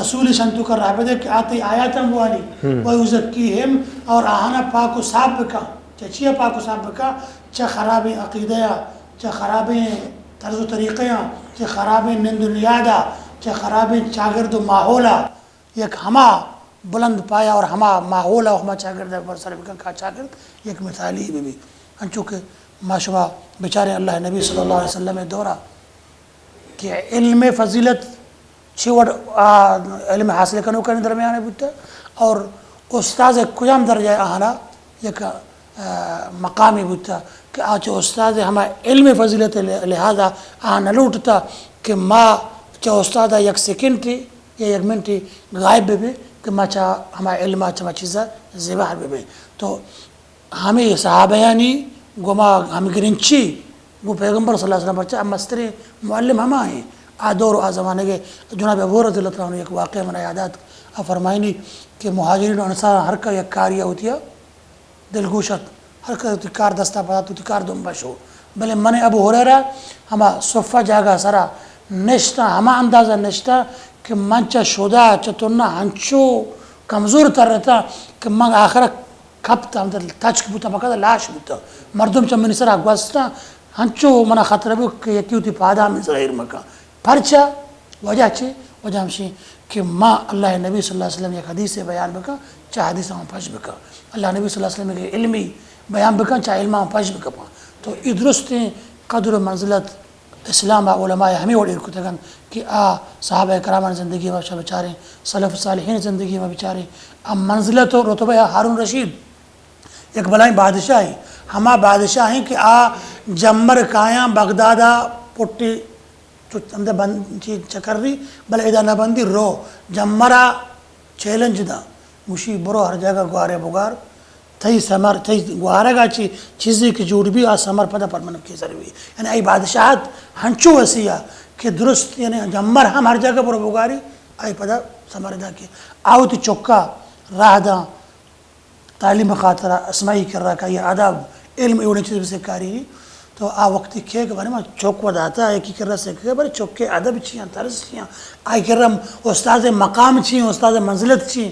رسول شنتو کر رہا بدے کہ آتے آیاتاں بوانی، و یزکیہم، اور آہانا پاک و صاف بکا۔ چہ چیا پاک و صاف بکا؟ چہ خرابیں عقیدہ یا، چہ خرابیں طرز و طریقہ یا، چہ خرابیں نند و نیادا، چہ خرابیں چاگرد و ماحولا، یک ہما بلند پایہ اور ہما ماحول و ہما چاگرد پر سر بکن کہ چاگرد یک مثالی بہ بی۔ انچو کہ ما شما بچاریں اللہ نبی صلی اللہ علیہ وسلم دورا کہ علم فضیلت چی وڑ، آ، علم حاصل کنوکانی درمیان بوتا اور استاد کجام درجہ آہانا یک، آ، مقامی بوتا کہ آ چہ استاد ہما علم فضیلت لحاظا آ نہ لوٹتا کہ ما چہ استاد یک سیکنڈ یا یک منٹے غائب بہ بیں کہ ما چہ ہما علم ءَ چہ ہما چیز ءَ زبہر بہ بیں۔ تو ہمے صحابیانی گوما ہمے گرنچی گوں پیغمبر صلی اللہ علیہ وسلم، پرچہ مستریں معلم ہما ہیں۔ آ دور و آ زمانگے جناب ابو ہریرہ رضی اللہ تعالیٰ عنہ یک واقعہ منا یاد آت، آ فرمائنی کہ مہاجرین و انصار ہر کا یک کاری ہوتی ہے، دلگوش ات، ہر کس وتی کار دستا پدا تو وتی کار دنبا شو۔ بلے من ابو ہریرہ ہما صفہ جاگہ سرا نشتاں، ہما اندازہ نشتاں کہ من چہ شدا چہ تنا ہنچو کمزور ترتاں کہ من آخر کپتاں، ہمدا تچک بوتاں، پکا لاش بوتاں۔ مردم چہ منی سرا گوستاں، ہنچو منا خطرہ بو کہ یکی وتی پادا من زہیر مکا۔ پرچا؟ وجہ چے؟ وجہ ہمشی کہ ما اللہ نبی صلی اللہ علیہ وسلم یک حدیث بیان بکا، چہ حدیث ہم پش بکا۔ اللہ نبی صلی اللہ علیہ وسلم کے علمی بیان بکا، چہ علم ہم پش بکا۔ تو ای درستیں قدر و منزلت اسلام ءَ علماء ہمے وڑ ایر کتگ انت کہ آ صحابہ کرامانی زندگی ما بچاریں، سلف صالحین زندگی ما بچاریں، آ منزلت و رتبہ ہارون رشید یک بلائیں بادشاہے، ہما بادشاہیں کہ آ جمر کایاں بغداد ءَ پٹے چو ہمدا بند چی چکری، بلے ادا نہ بندی رو۔ جمرا چیلنج دا، گوشی برو ہر جاگہ گوارے بگار، تئی ثمر، تئی گوارگا چی چیزی کہ جوڑ بی آ ثمر پدا پر من کے سر بی۔ یعنی ای بادشاہت ہنچو وسیع کہ درست یعنی جمر ہم ہر جاگہ برو بگاری، آئی پدا ثمر دا کہ آوتی چکا راہ دا تعلیم خاطرا اسمائی کرا کہ یہ ادب، علم، ایوڑیں چیز بسے کاری۔ تو آ وقتی کہ کہ بارے ما چوک و داتا ہے کہ کرا سے کہ بارے چوک کے ادب چیاں، طرز چیاں، آئی کرا استاد مقام چیاں، استاد منزلت چیاں۔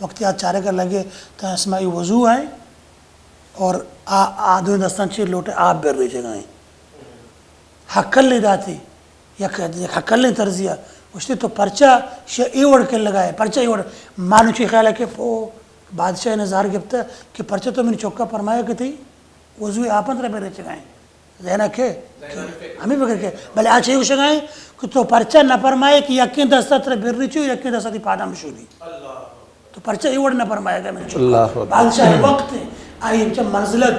وقتی آ چارے کر لگے تو اسمائی وضو ہے اور آ، آ دو دستان چی لوٹے آپ بر رہی جگہ ہیں۔ ہکل داتی، یک، یک ہکلیں طرزیا۔ گوشتی تو پرچا شہ اے وڑ کن لگائے، پرچا اے وڑ؟ مانوچی خیال ہے کہ پو بادشاہ نے زار گپتا کہ پرچا تو منی چوکا پرمایا کہ تئی وضو آپن ترا بے رچگائیں۔ ذہن کے؟ ہمیں فکر کے۔ بلے آ چے گوشگائیں کہ تو پرچا نہ پرمائے کہ یکیں دستا ترا بے رچو، یکیں دستا تی پادم بشودی۔ تو پرچا اے وڑ نہ پرمائے گا منی چوکا؟ اللہ اکبر۔ بادشاہ وقت ہے، آئی چہ منزلت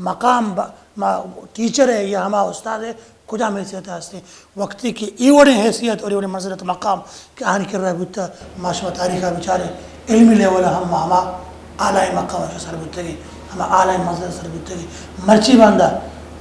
مقام با-، ما ٹیچر ہے یا ہما استاد ہے، کجام حیثیت ہستے؟ وقتی کہ اے وڑیں حیثیت اور اے وڑیں منزلت مقام کہ آنی کرا بوتا، ما شما تاریخ بچارے، علمی لیول ہم ہما اعلی مقام سر بوتگی، ہما اعلی منزلت سر بوتگی۔ مرچی باندا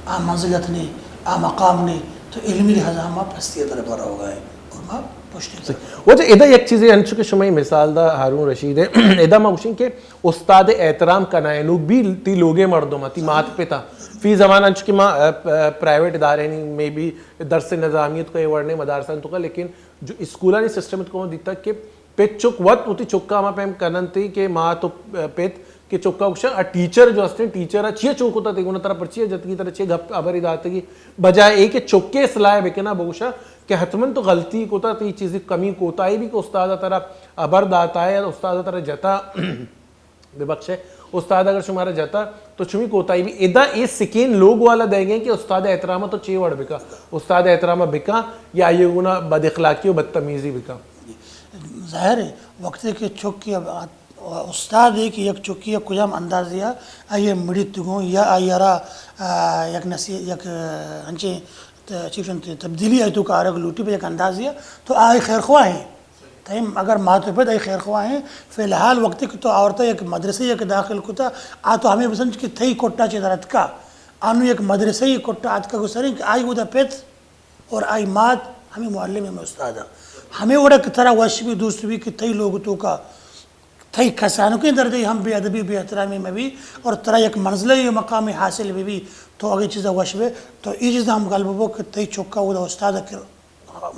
آ منزلت نے، آ مقام نے، تو علمی لحاظ ہم ما پستی در پر ہوگا ہے اور ما پشتی در۔ واجہ ادا یک چیزے انچو کہ شما مثال دا ہارون رشید ہے، ادا ما گوشیں کہ استاد احترام کنائینوک بھی تی لوگے مردم، تی مات پتا۔ فی زمان انچو کہ ما، ا، پ-، پرائیویٹ ادارے نی، مے بی درس نظامیت کو اے وڑنے مدارسان تو کا، لیکن جو اسکولانی سسٹم تو دیتا کہ پت چک وت وتی چکا ہما پیم کنن تی کہ ما تو پت کہ چکا گوشا، آ ٹیچر جو ہستیں، ٹیچر آ چیا چو کتا تی گونا ترا پرچیا جتگی، ترا چیا گپ ابری داتگی، بجائے اے کہ چکے اصلاح بکنا بگوشا کہ حتماً تو غلطی کتا، تی چیزی کمی کوتاہی بھی کہ استاد ترا ابر داتا ہے، استاد ترا جتا۔ ببخشے، استاد اگر شمارا جتا تو چمی کوتاہی بھی ادا اے سکین لوگ والا دے گئے کہ استاد احترام تو چے وڑ بکا، استاد احترام بکا یا آئی گنا بد اخلاقی و بدتمیزی بکا؟ ظاہر ہے، وقتی کہ چکی اب استاد ہے کہ یک چکی کجام اندازی آئی مڑیت گوں یا آئی را، آ، یک نسی یک، آ، انچیں ت-، چی گوشنت، تبدیلی آئی توکا آرگ لوٹی پہ یک اندازی، تو آئی خیر خواہ ہیں۔ تئی اگر مات و پت آئی خیر خواہ ہیں، فی الحال وقتی کہ تو آورتا یک مدرسہ یک داخل کتا، آ تو ہمیں بسمجھ کہ تئی کٹا چہ در اتکا، آنو یک مدرسہ کٹا اتکا گسریں کہ آئی اودا پت اور آئی مات ہمیں معلم، ہمیں استاد ہیں۔ ہمیں وڑا کہ ترا وش بھی دوست بھی کہ تئی لوگ توکا تئی کسانکیں درجہ ہم بے ادبی، بے احترامی مہ بی اور ترا یک منزلہ یا مقام حاصل بہ بی، تو اگے چیزا وش بے، تو ای چیزا ہم گل ببو کہ تئی چکا اودا استاد کر،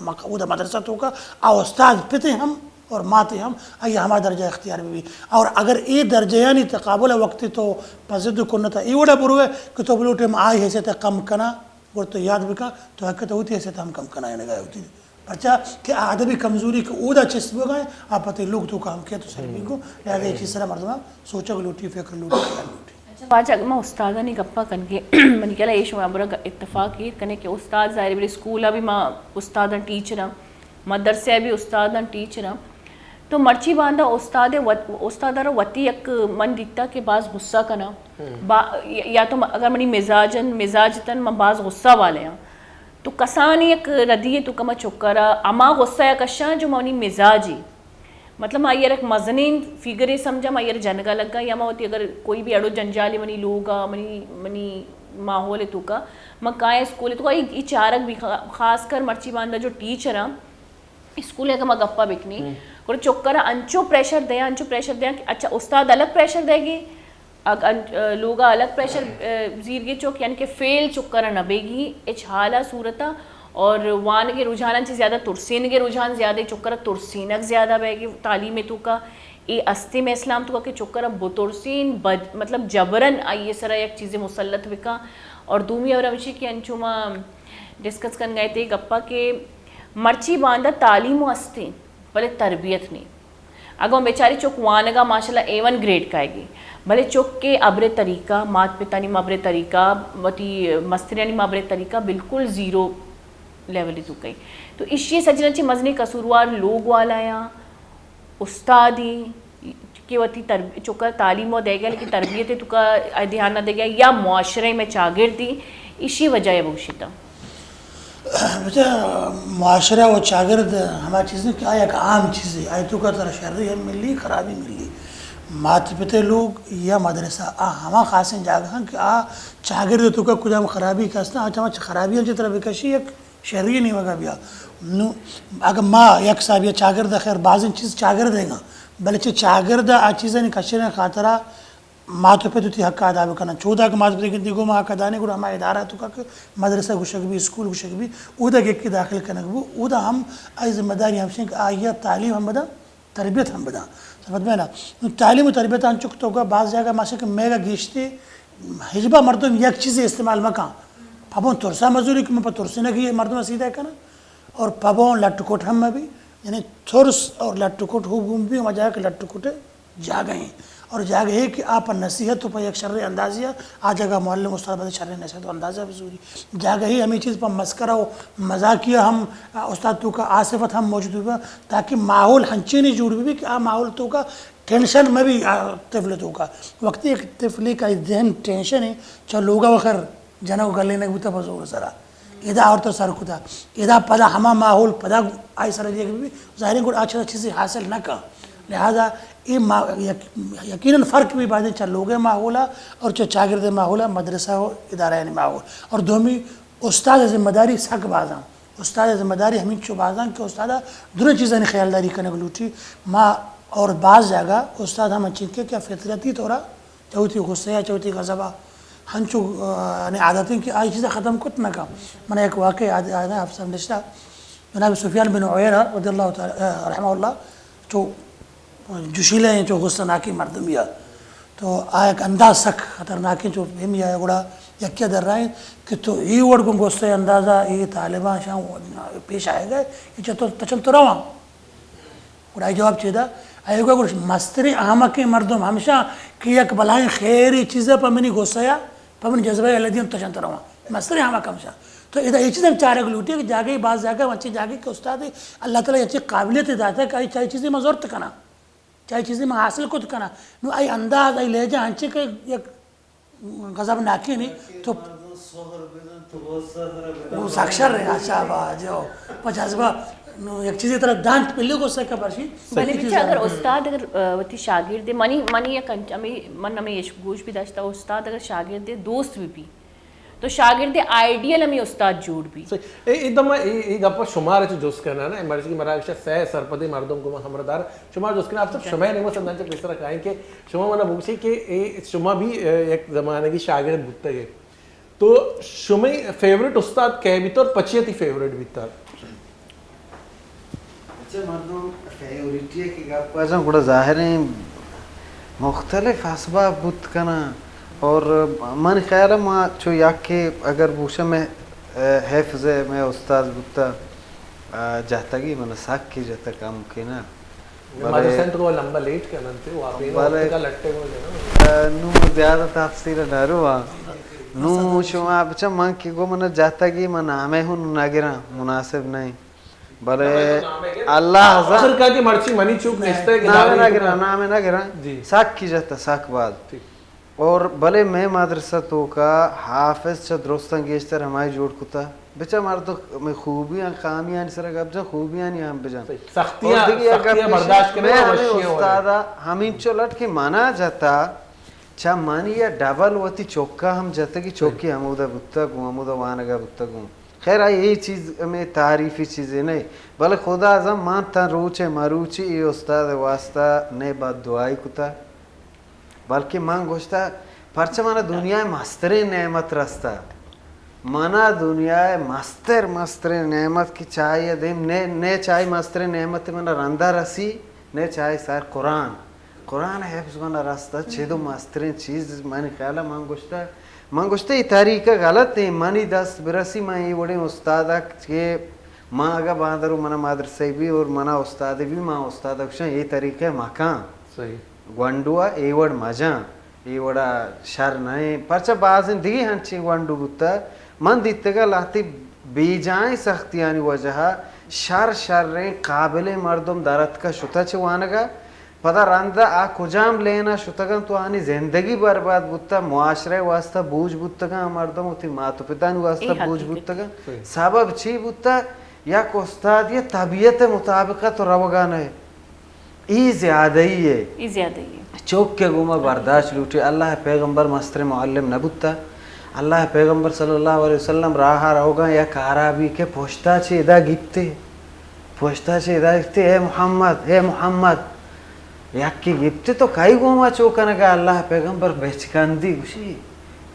مک-، اودا مدرسہ توکا آ استاد پتے ہم اور ماتے ہم آئی ہما درجہ اختیار بہ بی۔ اور اگر اے درجہ یعنی تقابل وقتی تو پہ ضد کنتا ای وڑا بروے کہ تو بلوٹے ما آئی حیثیت کم کنا، گڑا تو یاد بکن، تو حقیقت وتی حیثیت ہم کم کنائینگا ہوتی۔ پرچا کہ آ ادبی کمزوری کہ اودا چست بوگا ہیں، آ پتے لوگ توکا ہم کیا تو سر بیگو، لہذا یہ چیز سرا مردمہ سوچگ لوٹی، فکر لوٹی، خیال لوٹی۔ اچھا، واجہ، اگہ ما استادانی گپا کنگے، منی خیال ایش ما برا اتفاق ایر کنے کہ استاد ظاہر بلے اسکول بھی ما استاداں ٹیچراں، مدرسہ بھی استاداں ٹیچراں، تو مرچی باندا استاد وت-، استاد را وتی یک من دیتا کہ باز غصہ کنا۔ با-، یا تو م-، اگر منی مزاج ان، مزاج تن من باز غصہ والے ہاں۔ تو کسانی یک ردی توکا ما چکا را ہما غصہ یا کشاں جو منی مزاجی۔ مطلب، ما آئی یک مزنیں فیگرے سمجھاں، ما آئی جنگا لگا، یا ما وتی اگر کوئی بھی اڑو جنجالے منی لوگا، منی، منی ماحول توکا، ما کائیں اسکول توکا، ای، ای چارگ بھی خا-، خاص کر مرچی باندا جو ٹیچر ہاں، اسکول ء کہ ما گپا بکنی، گڑا چکر ء انچو پریشر دیاں، انچو پریشر دیاں کہ اچھا استاد الگ پریشر دے گی، اگ-، ان-، لوگا الگ پریشر، ا، زیر گی چک، یعنی کہ فیل چکر ء نہ بیگی، اچ حالا صورتا، اور وانگے رجحاناں چہ زیادہ ترسینگے رجحان زیادہ، چکر ء ترسینگ زیادہ بیگی تعلیم توکا، اے استے میں اسلام توکا کہ چکر ء بترسین، بج-، مطلب جبرن آئی سرا یک چیزے مسلط بکا، اور دومی اور ہمشی کہ انچو ما ڈسکس کنگا تے گپا کہ مرچی باندا تعلیم و استیں، بلے تربیت نیں۔ اگاں بیچاری چک وانگا ماشاءاللہ اے ون گریڈ کائیگی، بلے چک کے ابرے طریقہ، مات پتانی مبرے طریقہ، وتی مستریانی مبرے طریقہ بالکل زیرو لیول توکئی۔ تو اشی سجنا چی مزنی قصوروار لوگ والا یا استادی کہ وتی ترب-، چکا تعلیم و دیگا، لیکن تربیت توکا دھیان نہ دیگا، یا معاشرے میں چاگردی، اشی وجہ ہے بوشتا۔ بچا، معاشرہ و چاگرد ہما چیز کہ آ یک عام چیزے، آئی توکا ترا شری ہم ملی، خرابی ملی۔ مات پتے لوگ یا مدرسہ، آ ہما خاصیں جاگہ ہیں کہ آ چاگرد توکا کجام خرابی کسنا، آ چما خرابی ہم چہ ترا بکشی، یک شری نیمگا بیا۔ نو، اگہ ما یک حسابی چاگرد، خیر بازیں چیز چاگرد ہیں گا، بلے چہ چاگرد آ چیزانی کشنے خاطرہ مات و پت وتی حق ادا بکنن۔ چودا کہ مات و پت گندی گو ما حق ادا نہیں، گڑا ہما ادارہ توکا کہ مدرسہ گوشگ بی، اسکول گوشگ بی، اودا گکی داخل کنگ بو، اودا ہم آئی ذمہ داری ہمشیں کہ آئی تعلیم ہم بدن، تربیت ہم بدن۔ سمجھ میں نا؟ نو تعلیم و تربیت انچک توکا بعض جاگہ ماشا کہ میگا گیشتے ہجبا مردم یک چیزے استعمال مکن۔ پبوں ترسا مزوری کہ من پہ ترسینگی مردم سیدھا کنن۔ اور پبوں لٹ کٹ ہم مبی، یعنی ترس اور لٹ کٹ ہو گم بی، ہما جاگہ کہ لٹ کٹ جاگہ ہیں۔ اور جاگہ ہے کہ آ پہ نصیحت و پہ یک شر اندازی آ، آ جاگہ معلم استاد بد شر نصیحت و اندازہ بزوری۔ جاگہ ہے ہمیں چیز پہ مسکرہ و مذاقیہ ہم، آ، استاد توکا آ صفت ہم موجود بی، تاکہ ماحول ہنچینی جوڑ بی کہ آ ماحول توکا ٹینشن مبی، آ، طفل توکا۔ وقتی ایک طفلی کا ذہن ٹینشن ہے، چا لوگا وخر جنگ و گلینگ بوتا پہ زور سرا۔ ادا آورتا سر کتا۔ ادا پدا ہما ماحول پدا آئی سر دیگ بی، ظاہریں گڑا آ چیزے حاصل نہ کن۔ لہذا اے ما-، یک-، یقیناً فرق بی بایدیں چہ لوگ ماحولا اور چہ چاگرد ماحولا، مدرسہ و ادارہ یعنی ماحول۔ اور دومی استاد ذمہ داری سک بازاں۔ استاد ذمہ داری ہمینچو بازاں کہ استاد درو چیزانی خیالداری کنگ لوٹی۔ ما اور بعض جاگہ استاد ہم انچیں کہ کیا فطرتی طورا چہ وتی غصہ یا چہ وتی غضب ء ہنچو، آ، یعنی عادت انت کہ آئی چیزا ختم کت نہ کن۔ من یک واقعہ یاد، یاد ہے، حفصہ نشتہ، جناب سفیان بن عیینہ رضی اللہ تعالی، آ، رحمہ اللہ، چو جشیلہ ہیں، چو غصہ ناکی مردمی ہے۔ تو آ یک انداز سک خطرناک ہیں، چو ہم یا گڑا یکیا در رہا ہے کہ تو ای وڑ گوں غصہ اندازہ ای طالبان شان پیش آئے گئے، یہ چہ تو تچن تو رواں۔ گڑا آئی جواب چے دا؟ ایوکا گوش مستریں احمقیں مردم ہمشاں کہ یک بلاہیں خیری چیزا پہ منی غصہ یا پہ منی جذبہ الدی ہم تشنت رواں۔ مستریں احمق ہمشاں۔ تو ادا یہ چیز ہم چارگ لوٹی کہ جاگے، بعض جاگہ، انچیں جاگے کہ استاد اللہ تعالی انچیں قابلیت داتا کہ آئی چاہی چیزیں من زرت کناں، چاہی چیزیں من حاصل کت کناں۔ نو آئی انداز، آئی لہجہ انچیں کہ یک غضب ناکیں نہیں تو وہ سخت شر ہے۔ اچھا، با، جو پہ جذبہ، نو یک چیزے طرح دانت پلے کو سکا برشی۔ بلے بچہ اگر استاد اگر، آ، وتی شاگرد، منی، منی یک انچ-، ہمیں، من ہمیں اش-، گوش بھی داشتا، استاد اگر شاگرد دوست بھی بھی، تو شاگرد آئیڈیل ہمیں استاد جوڑ بھی۔ صحیح۔ اے، اے دما، اے، اے گپ شمار چ جست کرنا نا، مرضی کی مراگش سہ سرپدی مردم کو ہمراہ دار، شمار جست کرنا، آپ سب شمع نہیں مسند چ پیسرا کائیں کہ شما منا بگوشی کہ اے شما بھی، اے، یک زمانگی شاگرد بوتگ ئے۔ تو شمئے فیورٹ استاد کئے بیت اور پچیا تئی فیورٹ بیتا؟ اچھا، مردم فیوریٹی ءِ کہ گپ ءَ جاں، گڑا ظاہر ایں مختلف اسباب بوت کناں۔ اور من خیال ءَ ما چو یک کہ اگر بوشم، اے، حفظ ءِ مئے استاد بوتا، آ، جتگی من سک کہ جتگ کم کہ نہ۔ بلے مدرسہ تو لمبا لیٹ کنن تے، واپی بلے وقت کا لٹے کو جنا۔ آ، نو زیادہ تفصیل نہ رواں۔ نو شما بچا من کہ گو من جتگی من نامے ہوں نہ گراں، مناسب نہیں۔ بلے اللہ زان۔ آخر کا کہ مرچی منی چوک نشتہ ہے کہ نامے نہ گراں، نامے نہ گراں۔ جی۔ سک کی جتا، سک باز۔ ٹھیک۔ اور بلے مئے مدرسہ توکا حافظ چہ درستاں گیشتر ہمائی جوڑ کتا۔ بچا مردم مئے خوبیاں، خامیانی سرا گپ جن، خوبیانی ہم بجن۔ صحیح۔ سختیاں، اور دگہ یک سختیاں گپ برداشت ایش، کرے مئے اور ہمیں وشیاں استادا ہمینچو لٹ کہ منا جتا، چہ منی یا ڈبل وتی چوکا ہم جتگی، چوکی ہمودا بوتگ گوں، ہمودا وانگا بوتگ گوں۔ خیر، آئی اے چیز ہمیں تعریفی چیزے نہیں، بلے خدا زان من تاں روچ مروچی اے استاد واسطہ نے بد دعائی کتا، بلکہ من گوشتا، پرچہ منا دنیا مستریں نعمت رستا، منا دنیا مستر مستریں نعمت کہ چاہی دیم نے، نے چاہی مستریں نعمت منا رندا رسی، نے چاہی سر قرآن۔ قرآن حفظ منا رستا، چدو مستریں چیز منی خیال ءَ من گوشتا۔ من گوشتا، اے طریقہ غلط ایں، منی دست برسی، من اے وڑیں استاد ءَ کہ ما اگہ باندرو منا مدرسہ بھی اور منا استاد بھی، ما استاد ءَ گوشاں، اے طریقہ مکان۔ صحیح۔ گونڈو ءَ اے وڑ مجاں، اے وڑا شر نہ ایں۔ پرچہ بازیں دگہ ہنچیں گونڈو بوتا، من دیتگا لہتے بے جائیں سختیانی وجہ ءَ شر شریں قابلیں مردم در اتکا شتا چہ وانگا۔ پدا رندا آ کجام لین ءَ شتگ انت و آنی زندگی برباد بوتگ، معاشرہ ءِ واستہ بوجھ بوتگ انت، آ مردم وتی مات و پتانی واستہ بوجھ بوتگ انت۔ صحیح۔ سبب چی بوتگ؟ یک استادے ءِ طبیعت ءِ مطابق ءَ تو روگ ءَ نہ ئے۔ ای زیادہی ہے۔ ای زیادہی ہے۔ چوک کے گوما برداشت لوٹی۔ اللہ ءِ پیغمبر مستر معلم نہ بوتگ۔ اللہ ءِ پیغمبر صلی اللہ علیہ وسلم راہ ءَ روگ ءَ یک اعرابی کہ پشتا چہ ادا گپتے۔ پشتا چہ ادا گپتے، اے محمد، اے محمد۔ یکی گپتے، تو کئی گوما چو کنگا؟ اللہ ءِ پیغمبر بچکندی گوشی،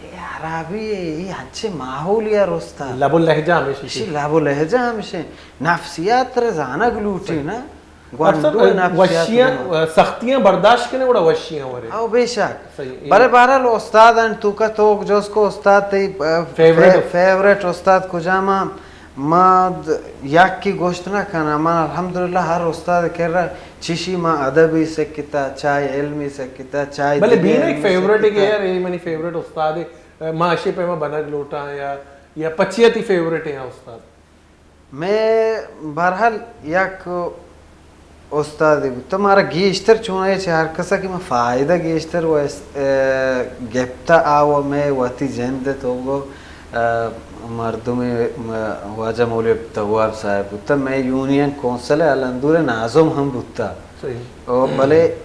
اے اعرابی ہے، اے انچے ماحولی ءَ رستا۔ لب و لہجہ ہمیشی۔ لب و لہجہ ہمیشی۔ نفسیات ترے زانگ لوٹی نا۔ گونڈو نفسیات وشیاں، سختیاں برداشت کنے، گڑا وشیاں ورے۔ او بے شک۔ صحیح۔ بلے بہرحال استاد انت، تو کا تو جوز کو استاد تئی، آ، فیورٹ۔ فے-، فیورٹ استاد کجام؟ ما د-، یکی گوشت نہ کناں، من الحمدللہ ہر استاد کرا چشی ما ادبی سکتا، چاہے علمی سکتا، چاہے بلے دگہ بین علمی ایک فیورٹ سکتا۔ کہ یار، اے منی فیورٹ استاد ہے، ما اشی پیما بنگ لوٹاں یا، یا پچیا تئی فیورٹ ہیں استاد؟ مئے بہرحال یک استادے بوت، مارا گیشتر چوناہی چہ ہر کسا کہ من فائدہ گیشتر و اس-، ء، گپتا آ و مئے وتی جند تو گو، ء، مردمے، م-، واجہ مولوی عبدالتواب صاحب بوتا، مئے یونین کونسل الندور ناظم ہم بوتا۔ صحیح۔ او بلے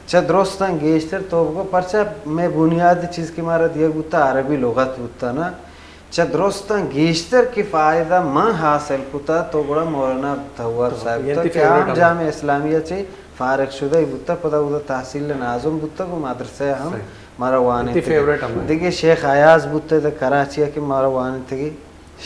چہ درستاں گیشتر تو بگو، پرچا مئے بنیادی چیز کہ مارا دیگ بوتا عربی لغت بوتا نا، چہ درستاں گیشتر کہ فائدہ من حاصل کتا تو گڑا مولانا عبدالتواب صاحب یعنی بوتا تئی کہ فیورٹ آ ہم۔ جامعہ اسلامیہ چہ فارغ شدہ ہی بوتا، پدا اودا تحصیل ناظم بوتا، گو مدرسہ ہم صحیح۔ مارا وانینتگی۔ تئی فیورٹ ہم ہے۔ دگہ شیخ ایاز بوتا دا کراچی کہ مارا وانینتگی،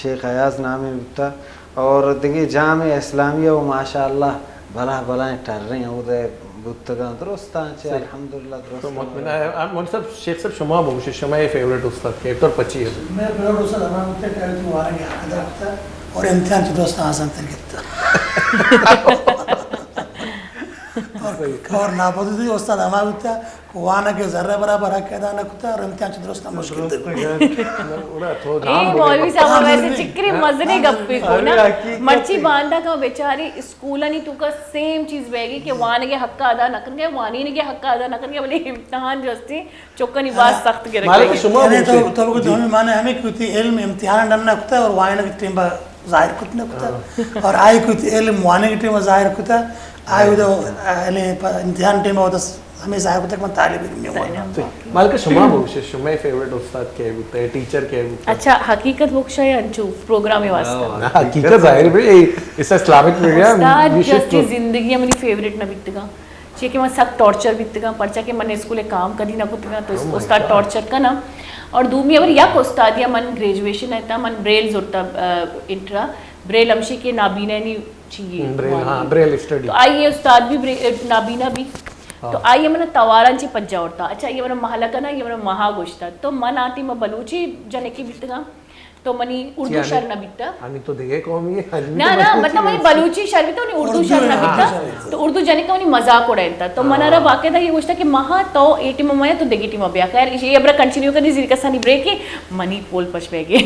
شیخ ایاز نامی بوتا۔ اور دگہ جامعہ اسلامیہ و ماشاءاللہ بلاہ بلاہیں ٹریں اودے بوتگاں، درستاں چہ صحیح۔ الحمدللہ درست تو مطمئن ہے۔ آ، مولوی صاحب، شیخ صاحب، شما بگوشے، شما اے فیورٹ استاد کہ تو پچی ہے؟ مئے فیورٹ استاد ہما بوتا کہ تو وارگ حق ادا کتا اور امتحان چہ درست آسان تر گپتا۔ اور ناپسندیدہ استاد ہما بوتا کہ وانگ ء ذرہ برابر حق ادا نہ کتا اور امتحان چہ درست ہم مشکل تر۔ اے مولوی صاحب ویسے چکری مزنیں گپے کو نا۔ مرچی باندا کہ بیچاری اسکولانی توکا سیم چیز بیگی کہ وانگ ء حق ادا نہ کنگے، وانینگ ء حق ادا نہ کنگے، بلے امتحان جو استی چکانی باز سخت گرگ لگی۔ یعنی تو تو بگو دومی معنی ہمیں کہ وتی علم امتحان ڈن نہ کتا اور وانگ ٹیم با ظاہر کت نہ کتا اور آئی کہ وتی علم وانگ ٹیم ظاہر کتا، آئی ودا یعنی امتحان ٹیم ودا ہمیں ظاہر کتا کہ من طالب علم ہوں۔ مالک شما بگوشے، شما فیورٹ استاد کئے بوتا ہے، ٹیچر کئے بوتا؟ اچھا، حقیقت بگشا یا انچو پروگرام واسطہ؟ حقیقت ظاہر بھی اس اسلامک میڈیا استاد جستی زندگی منی فیورٹ نہ بیتگا۔ چیا کہ من سک ٹارچر بیتگاں، پرچا کہ من اسکول ء کام کدی نہ کتگاں، تو استاد ٹارچر کناں۔ اور دومی ہبر یک استادی ء من گریجویشن ء تھا، من بریل زرتا، انٹرا بریل ہمشی کہ نابینانی چی تو آئی ء استاد بھی نابینا بھی۔ تو آئی ء من تواران چی پجا اورتا، اچھا یہ من محلہ کنا، یہ من مہا گوشتا۔ تو من آتی میں بلوچی جنکی بیتگاں۔ تو منی اردو شر نہ بیتا۔ ہنی تو دگہ قومی ہے۔ نہ نہ، مطلب منی بلوچی شر بیتا، منی اردو شر نہ بیتا۔ تو اردو جنک منی مذاق اڑائینتا۔ تو من ارا باقاعدہ یہ گوشتا کہ مہا تو اے ٹیم میا تو دگی ٹیم بیا۔ خیر یہ ابرا کنٹینیو کرنی، زیر کسانی بریک ہے، منی پول پش بیگے۔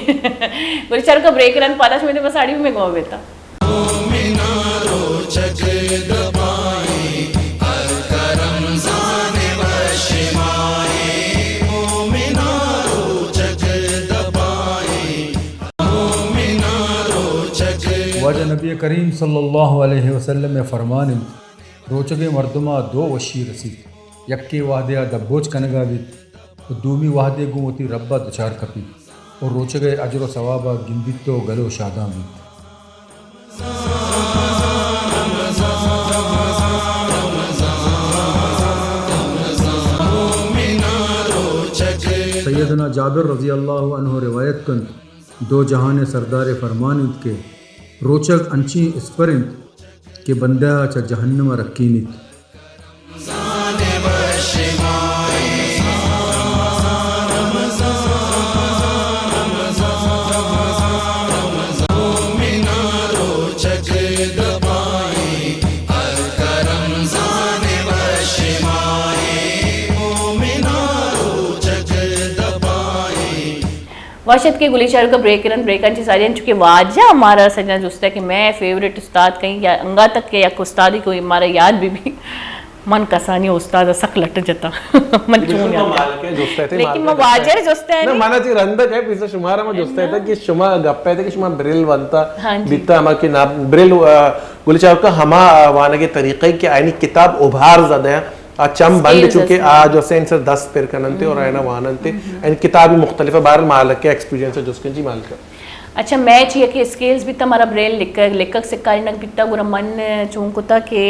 بولے چر کا بریک رن پادا شمیتے بس آڑی میں گوا بیتا۔ مومنا روچگ دپائیں، ہلکا رمضان وش ماہیں۔ مومنا روچگ دپائیں، مومنا روچگ۔ واجہ نبی کریم صلی اللہ علیہ وسلم ء فرمان انت، روچگیں مردم ء دو وشی رسیت، یکے وہدے آ دبوچ کنگا بیت، و دومی وہدے گوں وتی رب ء دچار کپیت و روچگ ء اجر و ثواب ء گندیت و گل و شاداں بیت۔ سیدنا جابر رضی اللہ عنہ روایت کنت، دو جہان ء سردار ء فرمان انت کہ روچگ انچیں اسپر انت کہ بندہ ء چہ جہنم ء رکینیت۔ وش اتکے گلی چاروکاں، بریک کنن، بریکاں چہ ساری انچو کہ واجہ مارا سجنا جست ء کہ مئے فیورٹ استاد کئیں یا انگا تک کہ یک استادی کوئی مارا یاد بہ بی۔ من کسانی استاد ء سک لٹ جتاں۔ من چون یاد کن۔ لیکن من واجہ ء جست ء نہ، من چی رندگ ء پیسہ شمارا من جست ء کہ شما گپ ء کہ شما بریل ونتا بیتا ہما کہ نا بریل، آ، گلی چاروکاں ہما وانگ ء طریقہ کہ آئینی کتاب ابھار زدہ آ چم بند چونکہ آ جو سین سر دست پر کننتے اور آئینا واننتے۔ این کتابی مختلف بہرحال مالک ء ایکسپیرینس ء جست کن۔ جی مالک ء۔ اچھا، مئے چیا کہ اسکیلز بیتا، مارا بریل لکھگ، لکھگ سکارینگ بیتا، گڑا من چون کتا کہ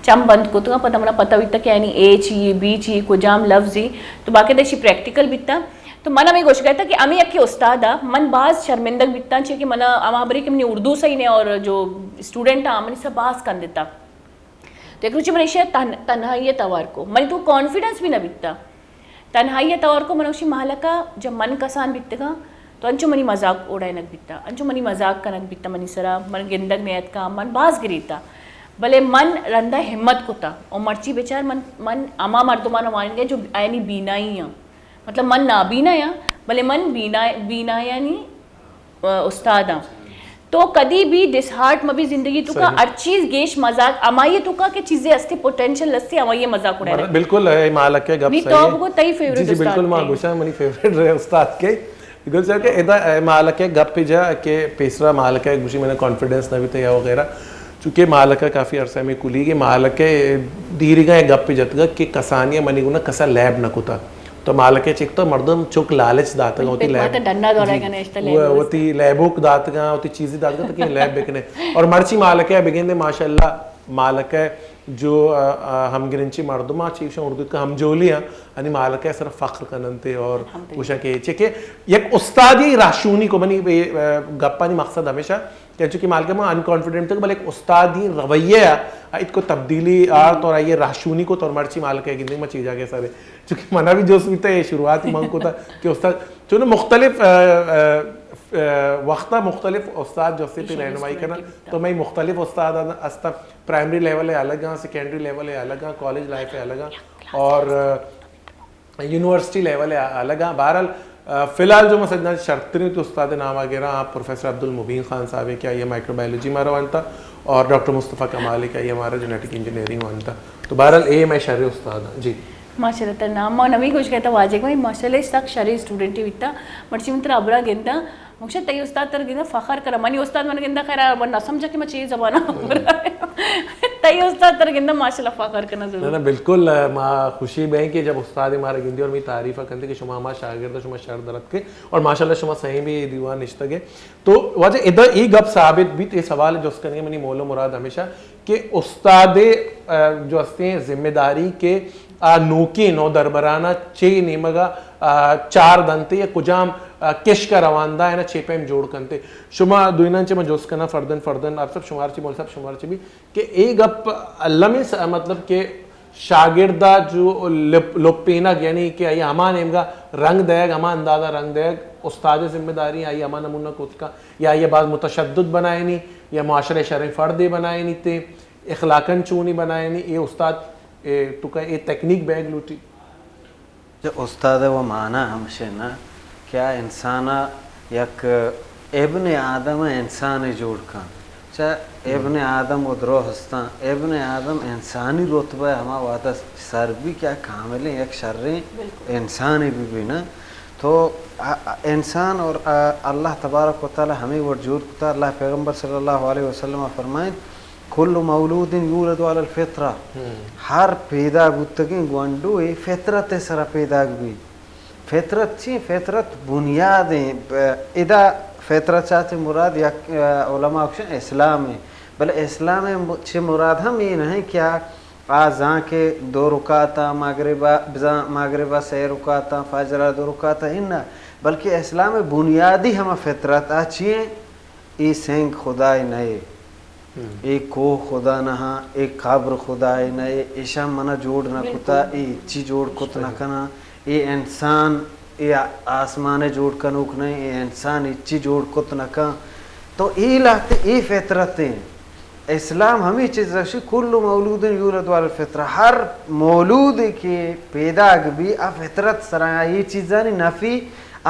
چم بند کتگا، پدا منا پتہ بیتا کہ یعنی اے چی، بی چی، کجام لفظ ای، تو باقاعدہ اشی پریکٹیکل بیتا۔ تو من ہمیں گوشگا تا کہ ہمیں یکے استاد ء من باز شرمندگ بیتاں، چیا کہ منا ہما بری کہ منی اردو صحیح نے اور جو اسٹوڈنٹ آ منی سا باز کندتا۔ تو یک روچے من ایشی ء تن-، تنہائی ء توار کو، منی تو کانفیڈنس بھی نہ بیتا۔ تنہائی ء توار کو، من گوشی مالکا جب من کسان بیتگاں تو انچو منی مذاق اڑائینگ بیتا، انچو منی مذاق کنگ بیتا منی سرا، من گندگ نیتکا، من باز گریتا۔ بلے من رندا ہمت کتا و مرچی بچار من، من ہما مردمانا وانینگا جو آیانی بینائی آں۔ مطلب من نابینا آں، بلے من بینا-، بینایانی استاد آں۔ تو کدی بھی ڈس ہارٹ مبی زندگی توکا، ہر چیز گیش مزاق ہمائی توکا کہ چیزے ہستی پوٹینشل ہستی ہمائی مزاق اڑائے۔ بالکل ہے، مالک ہے گپ نی صحیح تو ہے۔ بگو تئی فیورٹ جی جی استاد بالکل، ما گوشاں منی فیورٹ استاد کے۔ بالکل صحیح کہ ادا مالک ہے گپ جا کہ پیسرا مالک ہے گوشی میں نے کانفیڈنس نہ بھی تھا یا وغیرہ۔ چونکہ مالک ء کافی عرصہ میں کلیگ ء مالک ء دیریگاں یک گپے جتگ کہ کسانی ء منی گونا کسا لیب نہ کتا۔ تو مالک ء چک تو مردم چک لالچ داتگ وتی لیب، وتی لیبوک داتگاں، وتی چیزی داتگاں تاکہ لیب بکنے۔ اور مرچی مالک ء بگندے ماشاءاللہ مالک ء جو، آ، آ، ہمگرنچی مردم آ چیشاں اردو کا ہمجولی آں، انی مالک ء صرف فخر کننتے اور گوشاں کہ چکہ یک استادی راہشونی کو منی گپانی مقصد ہمیشہ کہ چونکہ مالک ء ما ان کانفیڈنٹ تک بلے ایک استادی رویہ ء ایت کو تبدیلی آرت اور آئی ء راہشونی کو تو مرچی مالک ء گندگ ما چی جاگہ سر ہے۔ چونکہ منا بھی جوست بیتا ہے شروعات من کو تھا کہ استاد چونکہ مختلف، آ، آ، وخت ءَ مختلف استاد جو استے تئی رہنمائی کناں، تو مئے مختلف استاد ہستاں، پرائمری لیول ءِ الگ آں، سیکنڈری لیول ءِ الگ آں، کالج لائف ءِ الگ آں، اور یونیورسٹی لیول ءِ الگ آں۔ بہرحال، فی الحال جو من سجنا شرتریں تو استاد نام ءَ گراں، آپ پروفیسر عبدالمبین خان صاحب ہیں کہ آئی مائیکرو بایولوجی مارا وانتا، اور ڈاکٹر مصطفی کمال ہیں کہ آئی مارا جینیٹک انجینئرنگ وانتا۔ تو بہرحال اے مئے شریں استاد ہیں جی۔ ماشاءاللہ، ترا نام ما نوی گوش گئے تا واجہ، ماشاءاللہ سک شریں اسٹوڈنٹ ہی بیتا۔ مرچی من ترا ابرا گندا، مگشہ تئی استاد تر گندہ فخر کرا۔ منی استاد من گندہ خیر، من نہ سمجھا کہ من چی زبانہ برا۔ تئی استاد تر گندہ ماشاءاللہ فخر کرنا ضرور۔ نہ، نہ، بالکل، ما خوشی بیں کہ جب استاد مارا گندی اور می تعریف کنتے کہ شما ہما شاگرد شما شر درت کے، اور ماشاءاللہ شما صحیح بھی دیوان نشتگے۔ تو واجہ ادا ای گپ ثابت بیت، ای سوال جست کرنے منی مول و مراد ہمیشہ کہ استاد، آ، جو ہستے ہیں ذمہ داری کہ آ نوکیں نودربرانا چے نیمگا، آ، چار دنتے یا کجام، آ، کشک رواندا ہے نا چے پیم جوڑ کنتے۔ شما دوینان چے من جست کنا فردن فردن، آپ سب شمار چے مول صاحب شمار چے بھی کہ اے گپ المی س-، مطلب کہ شاگردا جو لپ-، لپینگ یعنی کہ آئی ہما نیمگا رنگ دیگ، ہما اندازہ رنگ دیگ، استاد ذمہ داری آئی ہما نمونہ کوتکا یا آئی باز متشدد بنائینی یا معاشرے شریں فردے بنائینی تے اخلاقاً چونی بنائینی، اے استاد اے تو کہ اے تکنیک بیگ لوٹی۔ چہ استاد و مانا ہمشے نہ کہ آ انسان ء یک ابن آدم ء انسانے جوڑ کن۔ چہ ابن آدم و درو ہستاں، ابن آدم انسانی رتبہ ء ہما وہد ء سر بی کہ آ کاملیں یک شریں انسانے بی بی نہ۔ تو آ، آ، انسان اور، آ، اللہ تبارک و تعالی ہمیں وڑ جوڑ کتا۔ اللہ پیغمبر صلی اللہ علیہ وسلم فرمائیں، کل مولود یولد علی الفطرہ۔ ہر پیدا بوتگیں گونڈو اے فطرت ء سرا پیداگ بی۔ فطرت چی؟ فطرت بنیاد ہیں۔ ادا فطرت چاچے مراد یک، آ، علماء گوشن اسلام ہیں۔ بلے اسلام ء م-، چہ مراد ہم اے نہ کہ آ، آ زان کہ دو رکعتاں مغرب ء بزاں، مغرب ء سے رکعتاں، فجر ء دو رکعتاں، اناں، بلکہ اسلام ء بنیادی ہما فطرت آ چی ہیں؟ اے سنگ خدائے نئے، اے کوہ خدا نہ ہاں، اے قبر خدائے نئے، ایشاں منا جوڑ نہ کتا، اے ہچی جوڑ کت نہ کناں، اے انسان، اے آسمان ء جوڑ کنوک نئے، اے انسان ہچی جوڑ کت نہ کن۔ تو اے لہتے اے فطرت ہیں۔ اسلام ہمیں چیز رشی، کل مولود یولد علی الفطرہ، ہر مولود کہ پیداگ بی آ فطرت سرا، اے چیزانی نفی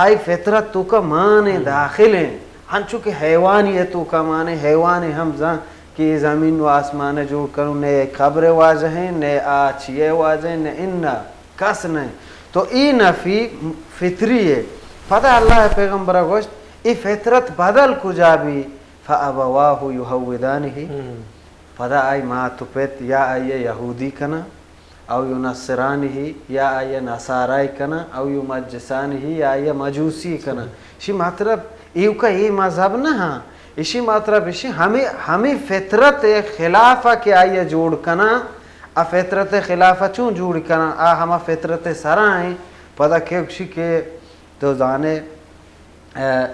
آئی فطرت توکا مان ہیں، داخل ہیں۔ ہنچو کہ حیوانی ہے توکا مان ہیں، حیوان ہم زان کہ اے زمین و آسمان جوڑ کنو، نئے قبر واجہ ہیں، نئے آ چیئے واجہ ہیں، نئے انا کس نئے۔ تو اے نفی فطری ہے۔ پدا اللہ پیغمبر گوشت، اے فطرت بدل کجا بی؟ فابواہ یہودانہ، پدا آئی مات و پت یا آئی یہودی کناں، او ینصرانہ، یا آئی نصارائی کناں، او یمجسانہ، یا آئی مجوسی کناں۔ شی مطلب ایوکا اے مذہب نہ ہاں، اشی مطلب اشی ہمیں، ہمیں فطرت خلاف کہ آئی جوڑ کناں، آ فطرت خلاف چون جوڑ کناں؟ آ ہما فطرت سرا ہیں۔ پدا کہ گوشی کہ تو زانے، ا،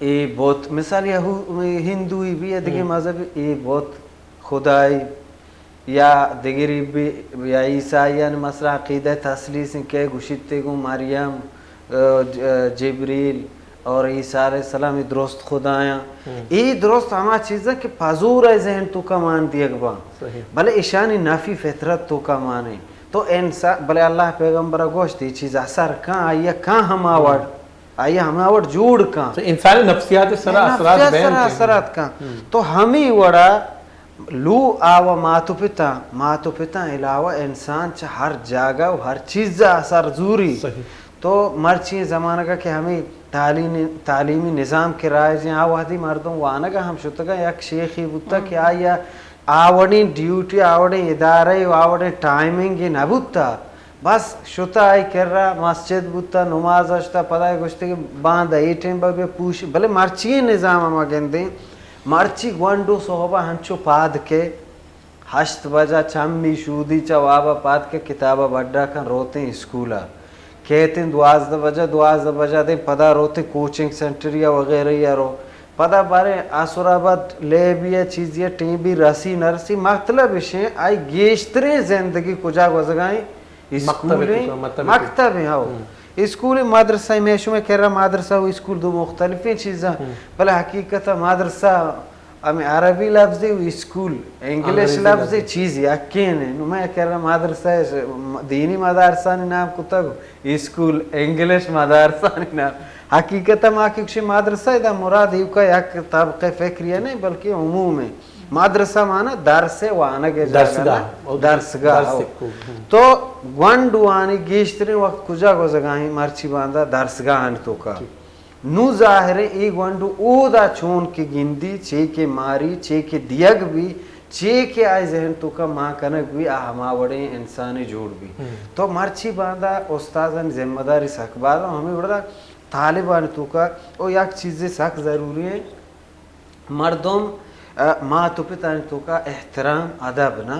اے بت، مثال یہو-، ہندوئی بھی یا دگہ مذہب، اے بت خدائی یا دگری بھی، یا عیسائیان مثلا عقیدہ تثلیث ہیں کہ گوشیتے گوں مریم، ا، ج-، جبریل اور عیسیٰ علیہ السلام اے درست خدایاں۔ اے درست ہما چیزاں کہ پزور ہے ذہن توکا مان دیگ باں۔ بلے اشانی نفی فطرت توکا مانے۔ تو انسان، بلے اللہ پیغمبر گوشت، اے چیز اثر کن، آئی کن ہما وڑ۔ آئی ہما وڑ جوڑ کن۔ تو انسانی نفسیات سرا اثرات نفسیات بین سرا کن۔ اثرات کن۔ تو ہمیں وڑا لو آوا مات و پتاں، مات و پتاں علاوہ انسان چہ ہر جاگہ و ہر چیز اثر زوری۔ تو مرچی زمانگا کہ ہمیں تعلیم، تعلیمی نظام کہ رائج ہیں، آ وہدی مردم وانگا ہم شتگا، یک شیخی بوتا کہ آئی آوڑیں ڈیوٹی، آوڑیں ادارہ و آوڑیں ٹائمنگ نہ بوتا۔ بس شتا آئی کرا مسجد بوتا، نماز اشتا، پدا گوشتے کہ باند اے ٹیم بہ بیا پوش، بلے مرچی نظام ہما گندیں، مرچی گونڈو صحبا ہنچو پاد کے ہشت بجا چمی شودی چا وابا پاد کے کتابا بڈا کن روتیں اسکولا۔ کیتیں دوازدہ بجا، دوازدہ بجا دیں پدا روتیں کوچنگ سینٹر یا وغیرہ یا رو۔ پدا باریں آسرا بعد لیب یا چیزی یا ٹیم بھی رسی نہ رسی، مطلب اشیں آئی گیشتریں زندگی کجا گوزگائیں؟ اسکولیں، مکتب ہیں، ہاؤ۔ اسکول، مدرسہ، میں شمئے کرا مدرسہ و اسکول دو مختلفیں چیزاں، بلے حقیقت مدرسہ ہمیں عربی لفظ و اسکول انگلش انگریزی لفظ، لفظ۔ چیز یکین ہے۔ نو میں کرا مدرسہ، دینی مدارسانی نام کتگ، اسکول انگلش مدارسانی نام۔ حقیقت ما کہ گوشیں مدرسہ، ادا مراد ایوکا یک طبقہ فکری نہیں، بلکہ عموم ہے۔ مدرسہ مانا درس ء وانگ ء جاگہ درسگاہ، نہ؟ او درسگاہ، درس او۔ سکول، ہم۔ تو گونڈوانی گیشتریں وقت کجا گوزگاہیں؟ مرچی باندا درسگاہانی توکا۔ ٹھیک۔ نوں ظاہر ہے اے گونڈو اودا چون کہ گندی، چے کہ ماری، چے کہ دیگ بی، چے کہ آئی ذہن توکا مان کنگ بی، آ ہما وڑیں انسانے جوڑ بی۔ ہم۔ تو مرچی باندا استادانی ذمہ داری سک باز، ہمیں وڑا طالبانی توکا او یک چیزے سک ضروری ہے۔ مردم، ء، مات و پتانی توکا احترام، ادب نا،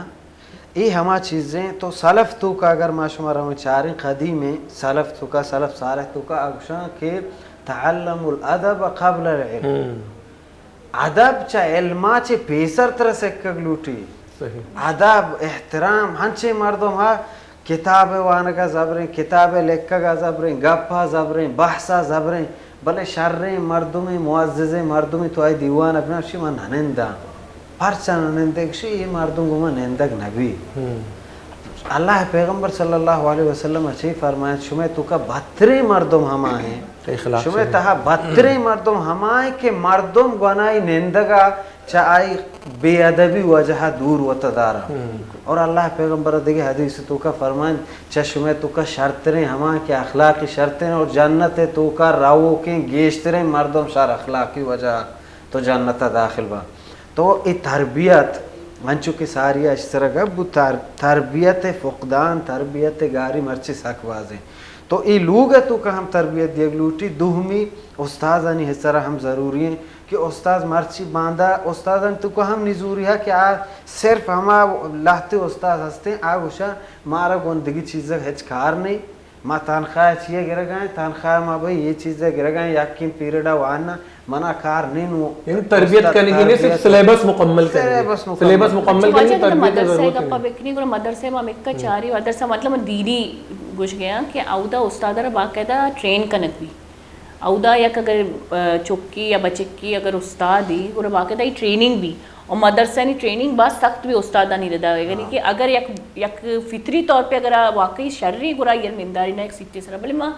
اے ہما چیزیں۔ تو سلف توکا اگر ما شما رویں چاریں، قدیمیں سلف توکا، سلف صالح توکا اگشاں کہ تعلم الادب قبل العلم۔ ہم۔ ادب چہ علما چہ پیسر ترا سکگ لوٹی۔ صحیح۔ ادب، احترام، ہنچیں مردم ہا کتاب ء وانگ ء زبریں، کتاب ء لکھگ ء زبریں، گپ ء زبریں، بحث ء زبریں، بلے شریں مردمے، معززیں مردمے تو آئی دیوان ء بنا، گوشی من نہ ننداں۔ پرچا نہ نندے؟ گوشی اے مردم گوں من نندگ نہ بی۔ ہم۔ اللہ ء پیغمبر صلی اللہ علیہ وسلم ء چے فرمائیت، شمئے توکا بدتریں مردم ہما ہیں۔ اخلاق شمئے صحیح۔ تہا بدتریں مردم ہما ہیں کہ مردم گونائی نندگ ء چہ آئی بے ادبی وجہ ء دور وت دارا۔ ہم۔ اور اللہ پیغمبر دگہ حدیث توکا فرمائیں، چہ شمئے توکا شرتریں ہما کہ اخلاقی شرتریں اور جنت توکا روکیں گیشتریں مردم شر اخلاقی وجہ تو جنت داخل با۔ تو اے تربیت، انچو کہ ساری اش سرا گپ بوت، تر-، تربیت فقدان، تربیت گاری مرچی سک بازیں۔ تو اے لوگ ء توکا ہم تربیت دیگ لوٹی۔ دومی استادانی سرا ہم ضروری ہیں کہ استاد مرچی باندا استادانی توکا ہم نزوری ہے کہ آ صرف ہما لہتے استاد ہستیں، آ گوشا مارا گون دگی چیز ہچ کار نہیں، ما تنخواہ چیئے گرگائیں، تنخواہ ما بھئی یہ چیز گرگائیں، یکیں پیریڈا واننا منا کار نہیں نو۔ یعنی تربیت استاد کنگی نہیں، صرف تربیت سلیبس مکمل کنگی۔ سلیبس مکمل۔ سلیبس مکمل اچھا، واجہ کنگی، تو تربیت مدرسہ ضرورت کا نہیں۔ پبلک نہیں، گڑا مدرسہ ما مکہ چاری، مدرسہ مطلب دینی گوش گیا کہ اودا استاد را باقاعدہ ٹرین کنگ بی۔ اودا یک اگر، آ، چکی یا بچکی اگر استادی، گڑا باقاعدہ ای ٹریننگ بی۔ اور مدرسہ نی ٹریننگ باز سخت بی استادانی ردا۔ یعنی ہاں۔ کہ اگر یک، یک فطری طور پہ اگر آ واقعی شری گڑا یر ننداری نہ یک سیٹے سرا۔ بلے ما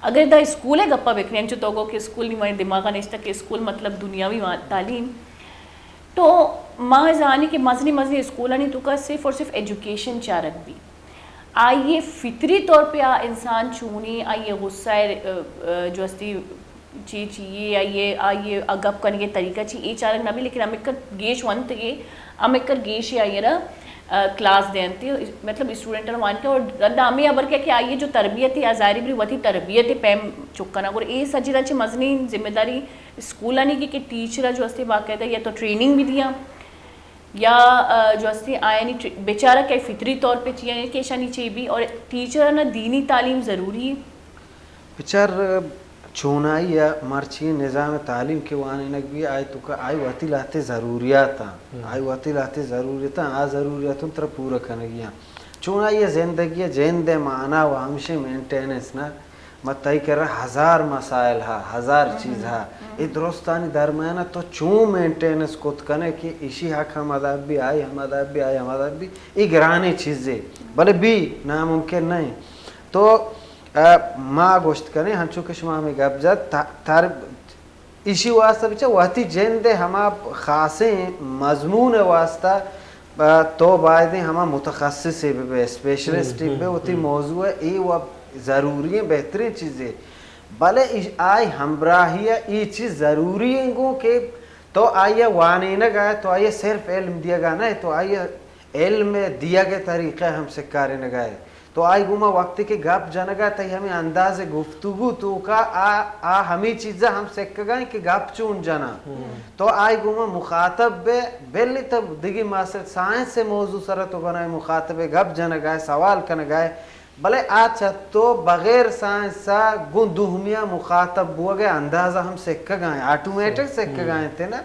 اگر دا اسکول ء گپا بکنیں، انچو تو گو کہ اسکول نی مئے دماغ ء نشتہ کہ اسکول مطلب دنیاوی ما-، تعلیم۔ تو ما زانی کہ مزنی مزنی اسکولانی توکا صرف اور صرف ایجوکیشن چارگ بی۔ آئی فطری طور پہ آ انسان چونی، آئی غصہ ء، ء، جو استی چی چی یہ، آئی، آئی گپ کنگے طریقہ چی، اے چارگ نہ بی، لیکن ہمکر گیش ونتگے، ہمکر گیش آئی را، آ، کلاس دینتے، مطلب اسٹوڈنٹ وان کے، اور رد ہمیں خبر کیا کہ آئی جو تربیت ہے، آ ظاہری بری وتی تربیت پیم چکنا، اور اے سجدہ چی مزنی ذمہ داری اسکولانی کی کہ ٹیچر جو استے باقاعدہ یا تو ٹریننگ بھی دیا، یا، آ، جو استے آیانی ٹر-، بیچارہ کہ فطری طور پہ چیئے کہ ایشانی چی بھی، اور ٹیچر نا دینی تعلیم ضروری ہے۔ بچار چونائی ء مرچی نظام تعلیم کہ وانینگ بی، آئی توکا آئی وتی لہتے ضروریات آں۔ ہم۔ آئی وتی لہتے ضروریات آں، آ ضروریات ترا پورا کنگی آں۔ چونائی ء زندگی ء جند ء مانا و ہمشی مینٹیننس نا، ما تئی کرا ہزار مسائل ہا، ہزار چیز ہا۔ اے درستانی درمیان ء تو چون مینٹیننس کت کنے کہ ایشی حق ہم ادا بی، آئی ہم ادا بی، آئی ہم ادا بی، اے گرانیں چیزے۔ بلے بی ناممکن نہیں۔ تو، ء، ما گوشت کنیں، ہنچو کہ شما ہمیں گپ جت، ت-، تر-، ایشی واسطہ بچہ وتی جند ء ہما خاصیں مضمون ء واسطہ، ء، تو بایدیں ہما متخصص بہ بے، اسپیشلسٹ بہ، وتی موضوع ء اے و ضروری ہیں، بہترین چیزے۔ بلے ایش-، آئی ہمراہی ء اے چیز ضروری ہیں گوں کہ تو آئی ء وانینگ ء، تو آئی ء صرف علم دیگ ء نہ، تو آئی ء علم دیگ ء طریقہ ہم سکارینگ ء۔ تو آئی گوما وقتی کہ گپ جنگ ء تئی ہمیں انداز گفتگو توکا آ، آ ہمیں چیزا ہم سکگا ہیں کہ گپ چون جنا۔ تو آئی گوما مخاطب بے، بلی تب دگی ماسٹر سائنس موضوع سر تو بنائے مخاطب گپ جنگ ء سوال کنگ ء، بلے آ چہ تو بغیر سائنس ء گوں دومی ء مخاطب بوگ ء انداز ء ہم سکگ ء انت، آٹومیٹک سکگ ء انت نا۔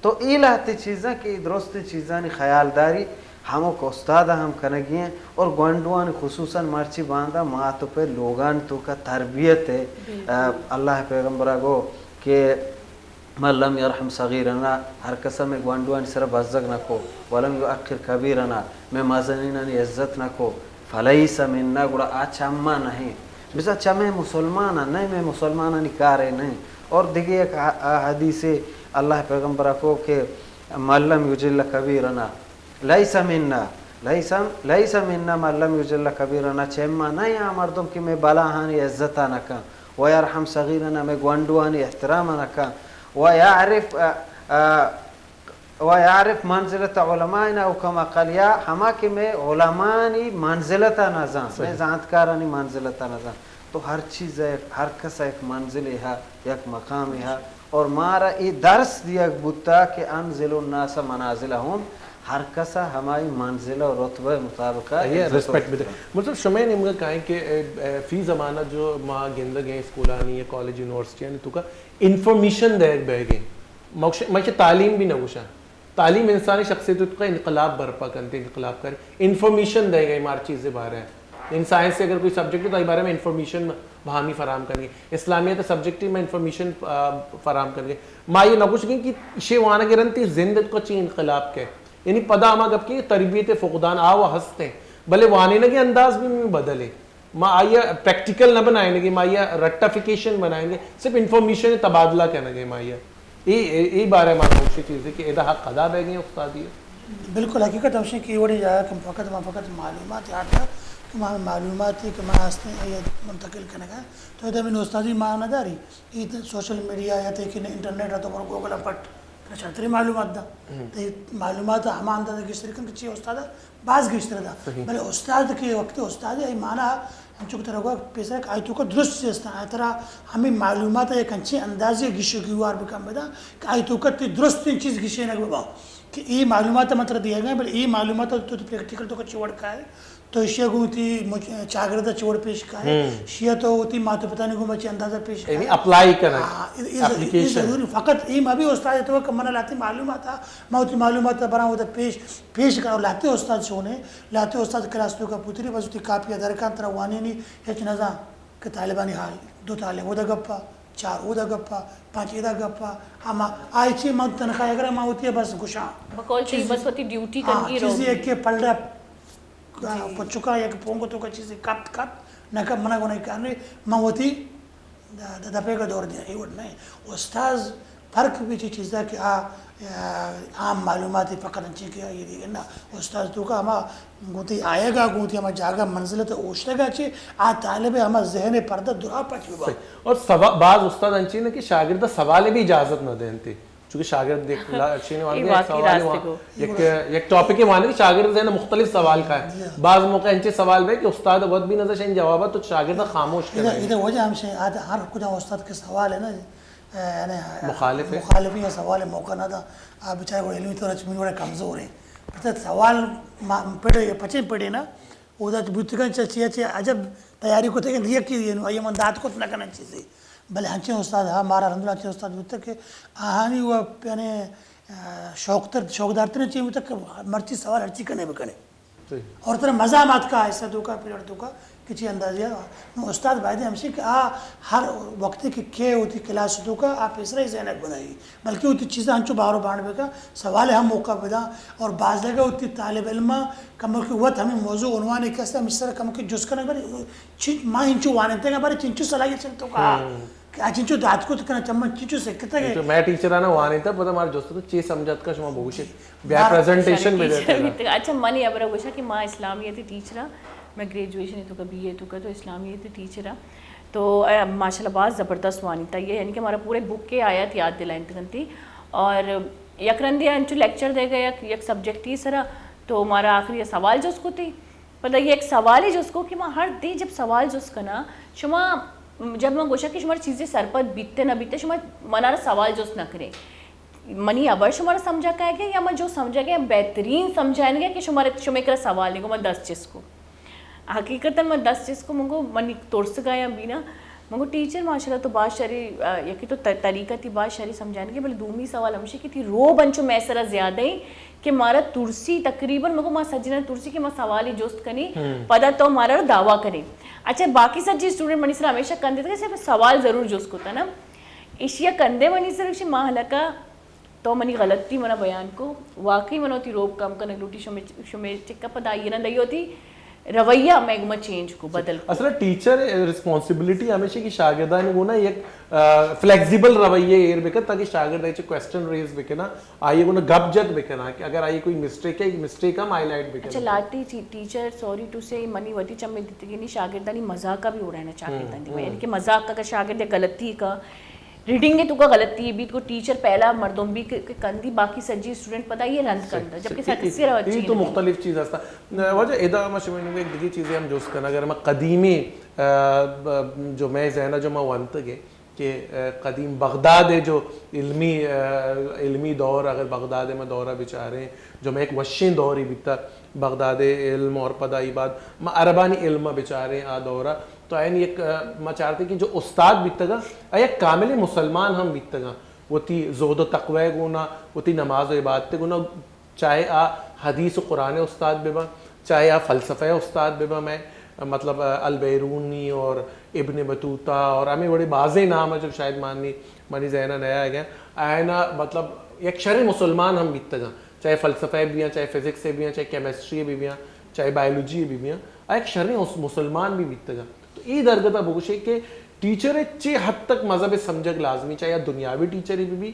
تو اے لہتے چیزاں کہ اے درستیں چیزانی خیالداری ہمک استاد ہم کنگی ہیں اور گونڈوانی خصوصاً مرچی باندا مات و پہ لوگان توکا تربیت ہے۔ اللہ پیغمبرا گو کہ من لم یرحم صغیرنا، ہر کسا میں گونڈوانی سرا بزگ نہ کو، ولم یوقر کبیرنا، میں مزنینانی عزت نہ کو، فلیس منا، گڑا آ چما نہیں۔ بزاں چمے مسلمان نہ، میں مسلمانانی کارے نہیں۔ اور دیگه یک ح-، حدیث اللہ پیغمبرا کو کہ من لم یجل کبیرنا، لیس منا، لیس، لیس منا من لم یجل کبیرنا، چہ ما نہ آ مردم کہ میں بلاہانی عزت نہ کن، و یرحم صغیرنا، میں گونڈوانی احترام نہ کن، و یعرف، ا، ا، و یعرف منزلت علمائنا، او کما قال، یا ہما کہ میں علمانی منزلت نہ زان، میں زانتکارانی منزلت نہ زان۔ تو ہر چیز، ہر کس یک منزلے ہا، یک مقامے ہا۔ اور مارا اے درس دیگ بوتا کہ انزل الناس منازلهم، ہر کسا ہمائی منزل و رتبہ مطابق عزت و ریسپیکٹ بدے۔ مطلب شمئے نیمگا کائیں کہ، اے، اے، فی زمانہ جو ما گندگ ہیں اسکولانی یا کالج یونیورسٹیانی توکا انفارمیشن دیگ بہ گئے۔ مکش-، مکش تعلیم بھی نہ گوشاں۔ تعلیم انسانی شخصیت کا انقلاب برپا کنتے، انقلاب کرے۔ انفارمیشن دیگ ہے ہر چیز بارے۔ ان سائنس سے اگر کوئی سبجیکٹ ہو تو بارے میں انفارمیشن بہامی فراہم کرنی۔ اسلامیت سبجیکٹ میں انفارمیشن، آ، فراہم کرنی۔ ما یہ نہ گوشگیں کہ شے وانگ رنتی زند کو چی انقلاب کے۔ یعنی پدا ہما گپ کی تربیت فقدان آ و ہست ہیں۔ بلے وانینگے انداز بھی بدلے۔ ما آئی ء پریکٹیکل نہ بنائینگے، ما آئی ء رٹیفیکیشن بنائینگے، صرف انفارمیشن تبادلہ کنگے ما آئی ء۔ اے، اے، اے بارے ما گوشی چیزے کہ ادا حق ادا بیگیں استادی ء۔ بالکل حقیقت ہمشی کہ اے وڑیں جاگہ کہ فقط ما فقط معلومات یاد کر کہ ما معلومات کہ ما ہستیں آئی ء منتقل کنگا تو ادا من استادی ما نہ داری۔ اے سوشل میڈیا یا تے کہ انٹرنیٹ ء تو پر گوگل ء پٹ ترا شرتریں معلومات دا۔ تئی معلومات ہما اندازہ گیشتر کن کہ چی استاد باز گیشتر دا۔ بلے استاد کہ وقت استاد ء معنی انچو کہ ترا گوشت پیسر کہ آئی توکا درست چیز است، آئی ترا ہمیں معلومات یک انچیں اندازے گیش و گیوار بکن بدا کہ آئی توکا تی درستیں چیز گیشینگ ببا کہ اے معلومات من ترا دیگا، بلے اے معلومات تو پریکٹیکل توکا چی وڑ کائے، تو ایشی ء گوں وتی مج-، چاگرد ء چوڑ پیش کائے، ایشی ء تو وتی مات و پتانی گوں چی اندازہ پیش کائے۔ یعنی اپلائی کنگ، ہاں، اے، اے ضروری، اے ضروری۔ فقط اے مہ بی استاد تو کہ من لاتی معلومات ء، من وتی معلومات ء براں ودا پیش، پیش کر۔ لاتی استاد چونے، لاتی استاد کلاس تو کا پتری بس وتی کاپی ء درکان ترا وانینی ہچ نزان کہ طالبانی حال، دو طالب ودا گپا، چار ودا گپا، پانچ ادا گپا، ہما آئی چی من تنخواہ اگر من وتی بس گشاں۔ بقول تئی چیزی، بس وتی ڈیوٹی ہاں، کنگی چیزی روگی۔ ایک کے پلڑا جی۔ پچکا یک پونگو تو کا چیزے کپت کپت، نہ کپت، منا گونا کار نہیں، من وتی د-، د-، دپے کا دور دیا، اے وڑ نہیں۔ استاذ فرق بھی چی چیزا کہ آ، آ، عام معلومات فقط انچیں کہ یہ دیگه نا، استاذ تو کا ہما گوتی آئے گا، گوتی ہما جاگہ منزلت اوشتگا چی، آ طالب ہما ذہن پردہ درا پچ ببا۔ صحیح۔ اور سوا-، بعض استاد انچیں کہ شاگرد سوال بھی اجازت نہ دینتے۔ چونکہ شاگرد یک لا-، چین وانگے یک سوال وان-، یک، یک ٹاپک وانگے شاگرد ذہن مختلف سوال کا ہے۔ بعض موقع انچے سوال بے کہ استاد وت بھی نظر شین جواب تو شاگرد خاموش کر۔ ادا وجہ ہم شے، آد ہر کجا استاد کے سوال ہے نا، یعنی مخالف ہے۔ مخالفی یا سوال موقع نہ دا۔ آپ بیچارے وہ علمی طور چ من بڑا کمزور ہے۔ پتہ سوال ما-، پڑے، پچے پڑے نا، او دا بوتگن چا چیا چیا عجب تیاری کو تے کہ یہ کی، یہ من دات کو نہ کرنا چیزیں۔ بلے ہنچیں استاد ہا، مارا الحمدللہ ہنچیں استاد بوتگ کہ آہانی و یعنی، آ، شوق تر، شوق دار ترین چیز بوتگ کہ مرچی سوال ہرچی کنے بکنے۔ صحیح۔ اور ترا مزہ مات کا حصہ تو کا، پیریڈ تو کا، کہ چی اندازہ۔ نو استاد باید ہمشی کہ آ ہر وقت کہ کے ہوتی کلاس تو کا، آ پیسرا ہی ذہنک بنائی۔ بلکہ وتی چیزاں انچو بارو بانڈ بکا، سوال ہم موقع بدا۔ اور بعض جگہ وتی طالب علم کمو کہ وت ہمیں موضوع عنوان ایک است، ہمیں سر کمو کہ جس کنگ بری، چی-، ما انچو وانتگا بری، چنچو صلاحیت چنتو کا، کہ آ چنچو دات کو تکنا چمن چنچو سکتگ ہے۔ تو میں ٹیچر آنا وانتا، پتہ مار جست تو چی سمجھت کا شما بگوشت۔ بیا پریزنٹیشن بہ دے۔ اچھا، منی ابرا گوشا کہ ما اسلامیت ٹیچر آ، میں گریجویشن تو کا، بی اے تو کا، تو اسلامیت ٹیچر آ۔ تو، اے، ماشاءاللہ باز زبردست وانینتا یہ، یعنی کہ ہمارا پورے بک کے آیات یاد دلائینت کنتی۔ اور یک رندے انچو لیکچر دے گئے یک، یک سبجیکٹ ہی سرا، تو ہمارا آخری سوال جست کو تی۔ پدا یک سوال ہی جست کو کہ ما ہر دے جب سوال جست کنا، شما جب ما گوشا کہ شما چیزیں سرپد بیتے نہ بیتے، شما منارا سوال جست نہ کرے۔ منی ہبر شمارا سمجھا کائے گئے یا من جو سمجھا گئے بہترین سمجھائیں گے کہ شمارے، شمے کرا سوال نہیں کو، من دست چست کو۔ حقیقتاً من دست چست کو، من کو منی ترس گایا بینا، من گو ٹیچر ماشاءاللہ تو باز شری، آ، یکی تو ط-، طریقہ تی باز شری سمجھانے کے، بلے دومی سوال ہمشی کہ تی روب انچو مئے سرا زیادہ ہیں کہ مارا ترسی، تقریباً من گو ما سجنا ترسی کہ ما سوالی جست کنی، پدا تو مارا دعویٰ کنی۔ اچھا، باقی سجی اسٹوڈنٹ منی سرا ہمیشہ کندے تھے کہ سوال ضرور جست کتا نا۔ ایشیا کندے منی سر، ایشی ماہ لکا تو منی غلطی منا بیان کو، واقعی من وتی روب کم کنگ لوٹی، شمے، شمے چکا پدا آئی نہ دئی وتی رویہ مئے گوما چینج کو، بدل کو۔ اصل ٹیچر رسپانسبلٹی ہمیشہ کہ شاگردان گونا یک، آ، فلیکسیبل رویہ ایر بکن تاکہ شاگرد ایچ کویسچن ریز بکنا، آئی گونا گپ جت بکنا کہ اگر آئی کوئی مسٹیک ہے، مسٹیک ہم ہائی لائٹ بکن۔ اچھا، لاٹی ٹی-، ٹیچر، سوری ٹو سے، منی وتی چمے دیتگینی شاگردانی مذاق بھی اڑانا چاہتے ہیں، یعنی کہ مذاق اگر شاگرد غلطی کا ریڈنگ ء توکا غلطی بیت، گڑا ٹیچر پہلا مردم بیت کہ، کہ کندی، باقی سجی اسٹوڈنٹ پدا یہ رند کندا، جبکہ سکسی روا چیز تو مختلف چیز ہستا۔ واجہ ادا ما شما نوں یک دگہ چیزے ہم جست کناں، اگر ما قدیمی، آ، جو مئے ذہن ء جو ما ونتگے کہ، آ، قدیم بغداد ء جو علمی، آ، علمی دور، اگر بغداد ء ما دورہ بچاریں، جو مئے ایک وشیں دوری بیتا، بغداد ء علم اور پدا ای بعد ما عربانی علم ء بچاریں آ دورہ، تو آیانی یک، آ، ما چارتے کہ جو استاد بیتگا، آ یک کامل مسلمان ہم بیتگا۔ وتی زہد و تقوی گونا، وتی نماز و عبادت گونا، چاہے آ حدیث و قرآن استاد ببا، چاہے آ فلسفہ استاد ببا، میں مطلب، آ، البیرونی اور ابن بطوطہ اور ہمیں وڑے بازیں نام ہے جو شاید مانی، منی ذہن نیا آ گیا۔ آینا مطلب یک شریں مسلمان ہم بیتگا، چاہے فلسفہ بیاں، چاہے فزکس بیاں، چاہے کیمسٹری بیاں، چاہے بایولوجی بیاں۔ آ یک شریں اس-، مسلمان بھی بیتگا۔ تو اے درگت ء بگوشے کہ ٹیچر ء چے حد تک مذہب ء سمجھگ لازمی، چاہے آ دنیاوی ٹیچر بہ بی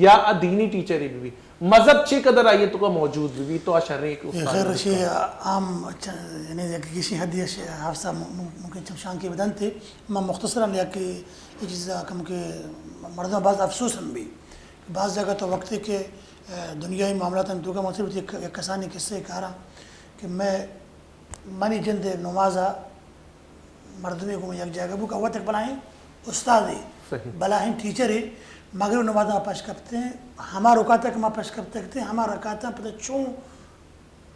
یا آ دینی ٹیچر بہ بی، مذہب چے قدر آئی ء توکا موجود بہ بی تو آ شریں ایک استاد خیر بہ شی بی۔ عام چ-، یعنی یک کسی حدی اش حافظہ م-، م-، ممکن چمشانکی بدنتے۔ من مختصراً یک، یک چیز کم کہ مردم باز افسوس ہم بی۔ بعض جگہ تو وقتی کہ، اه، دنیائی معاملات ہم توکا مختلف یک، یک کسانی قصے کارا کہ میں منی جند ء نماز ء مردمے گوں یک جاگہ بو کہ وت یک بلاہیں استادے، صحیح۔ بلاہیں ٹیچرے، مغرب نماز ء پش کپتیں، ہما رکعت ء کہ ما پش کپتگ اتیں، ہما رکعتاں پدا چون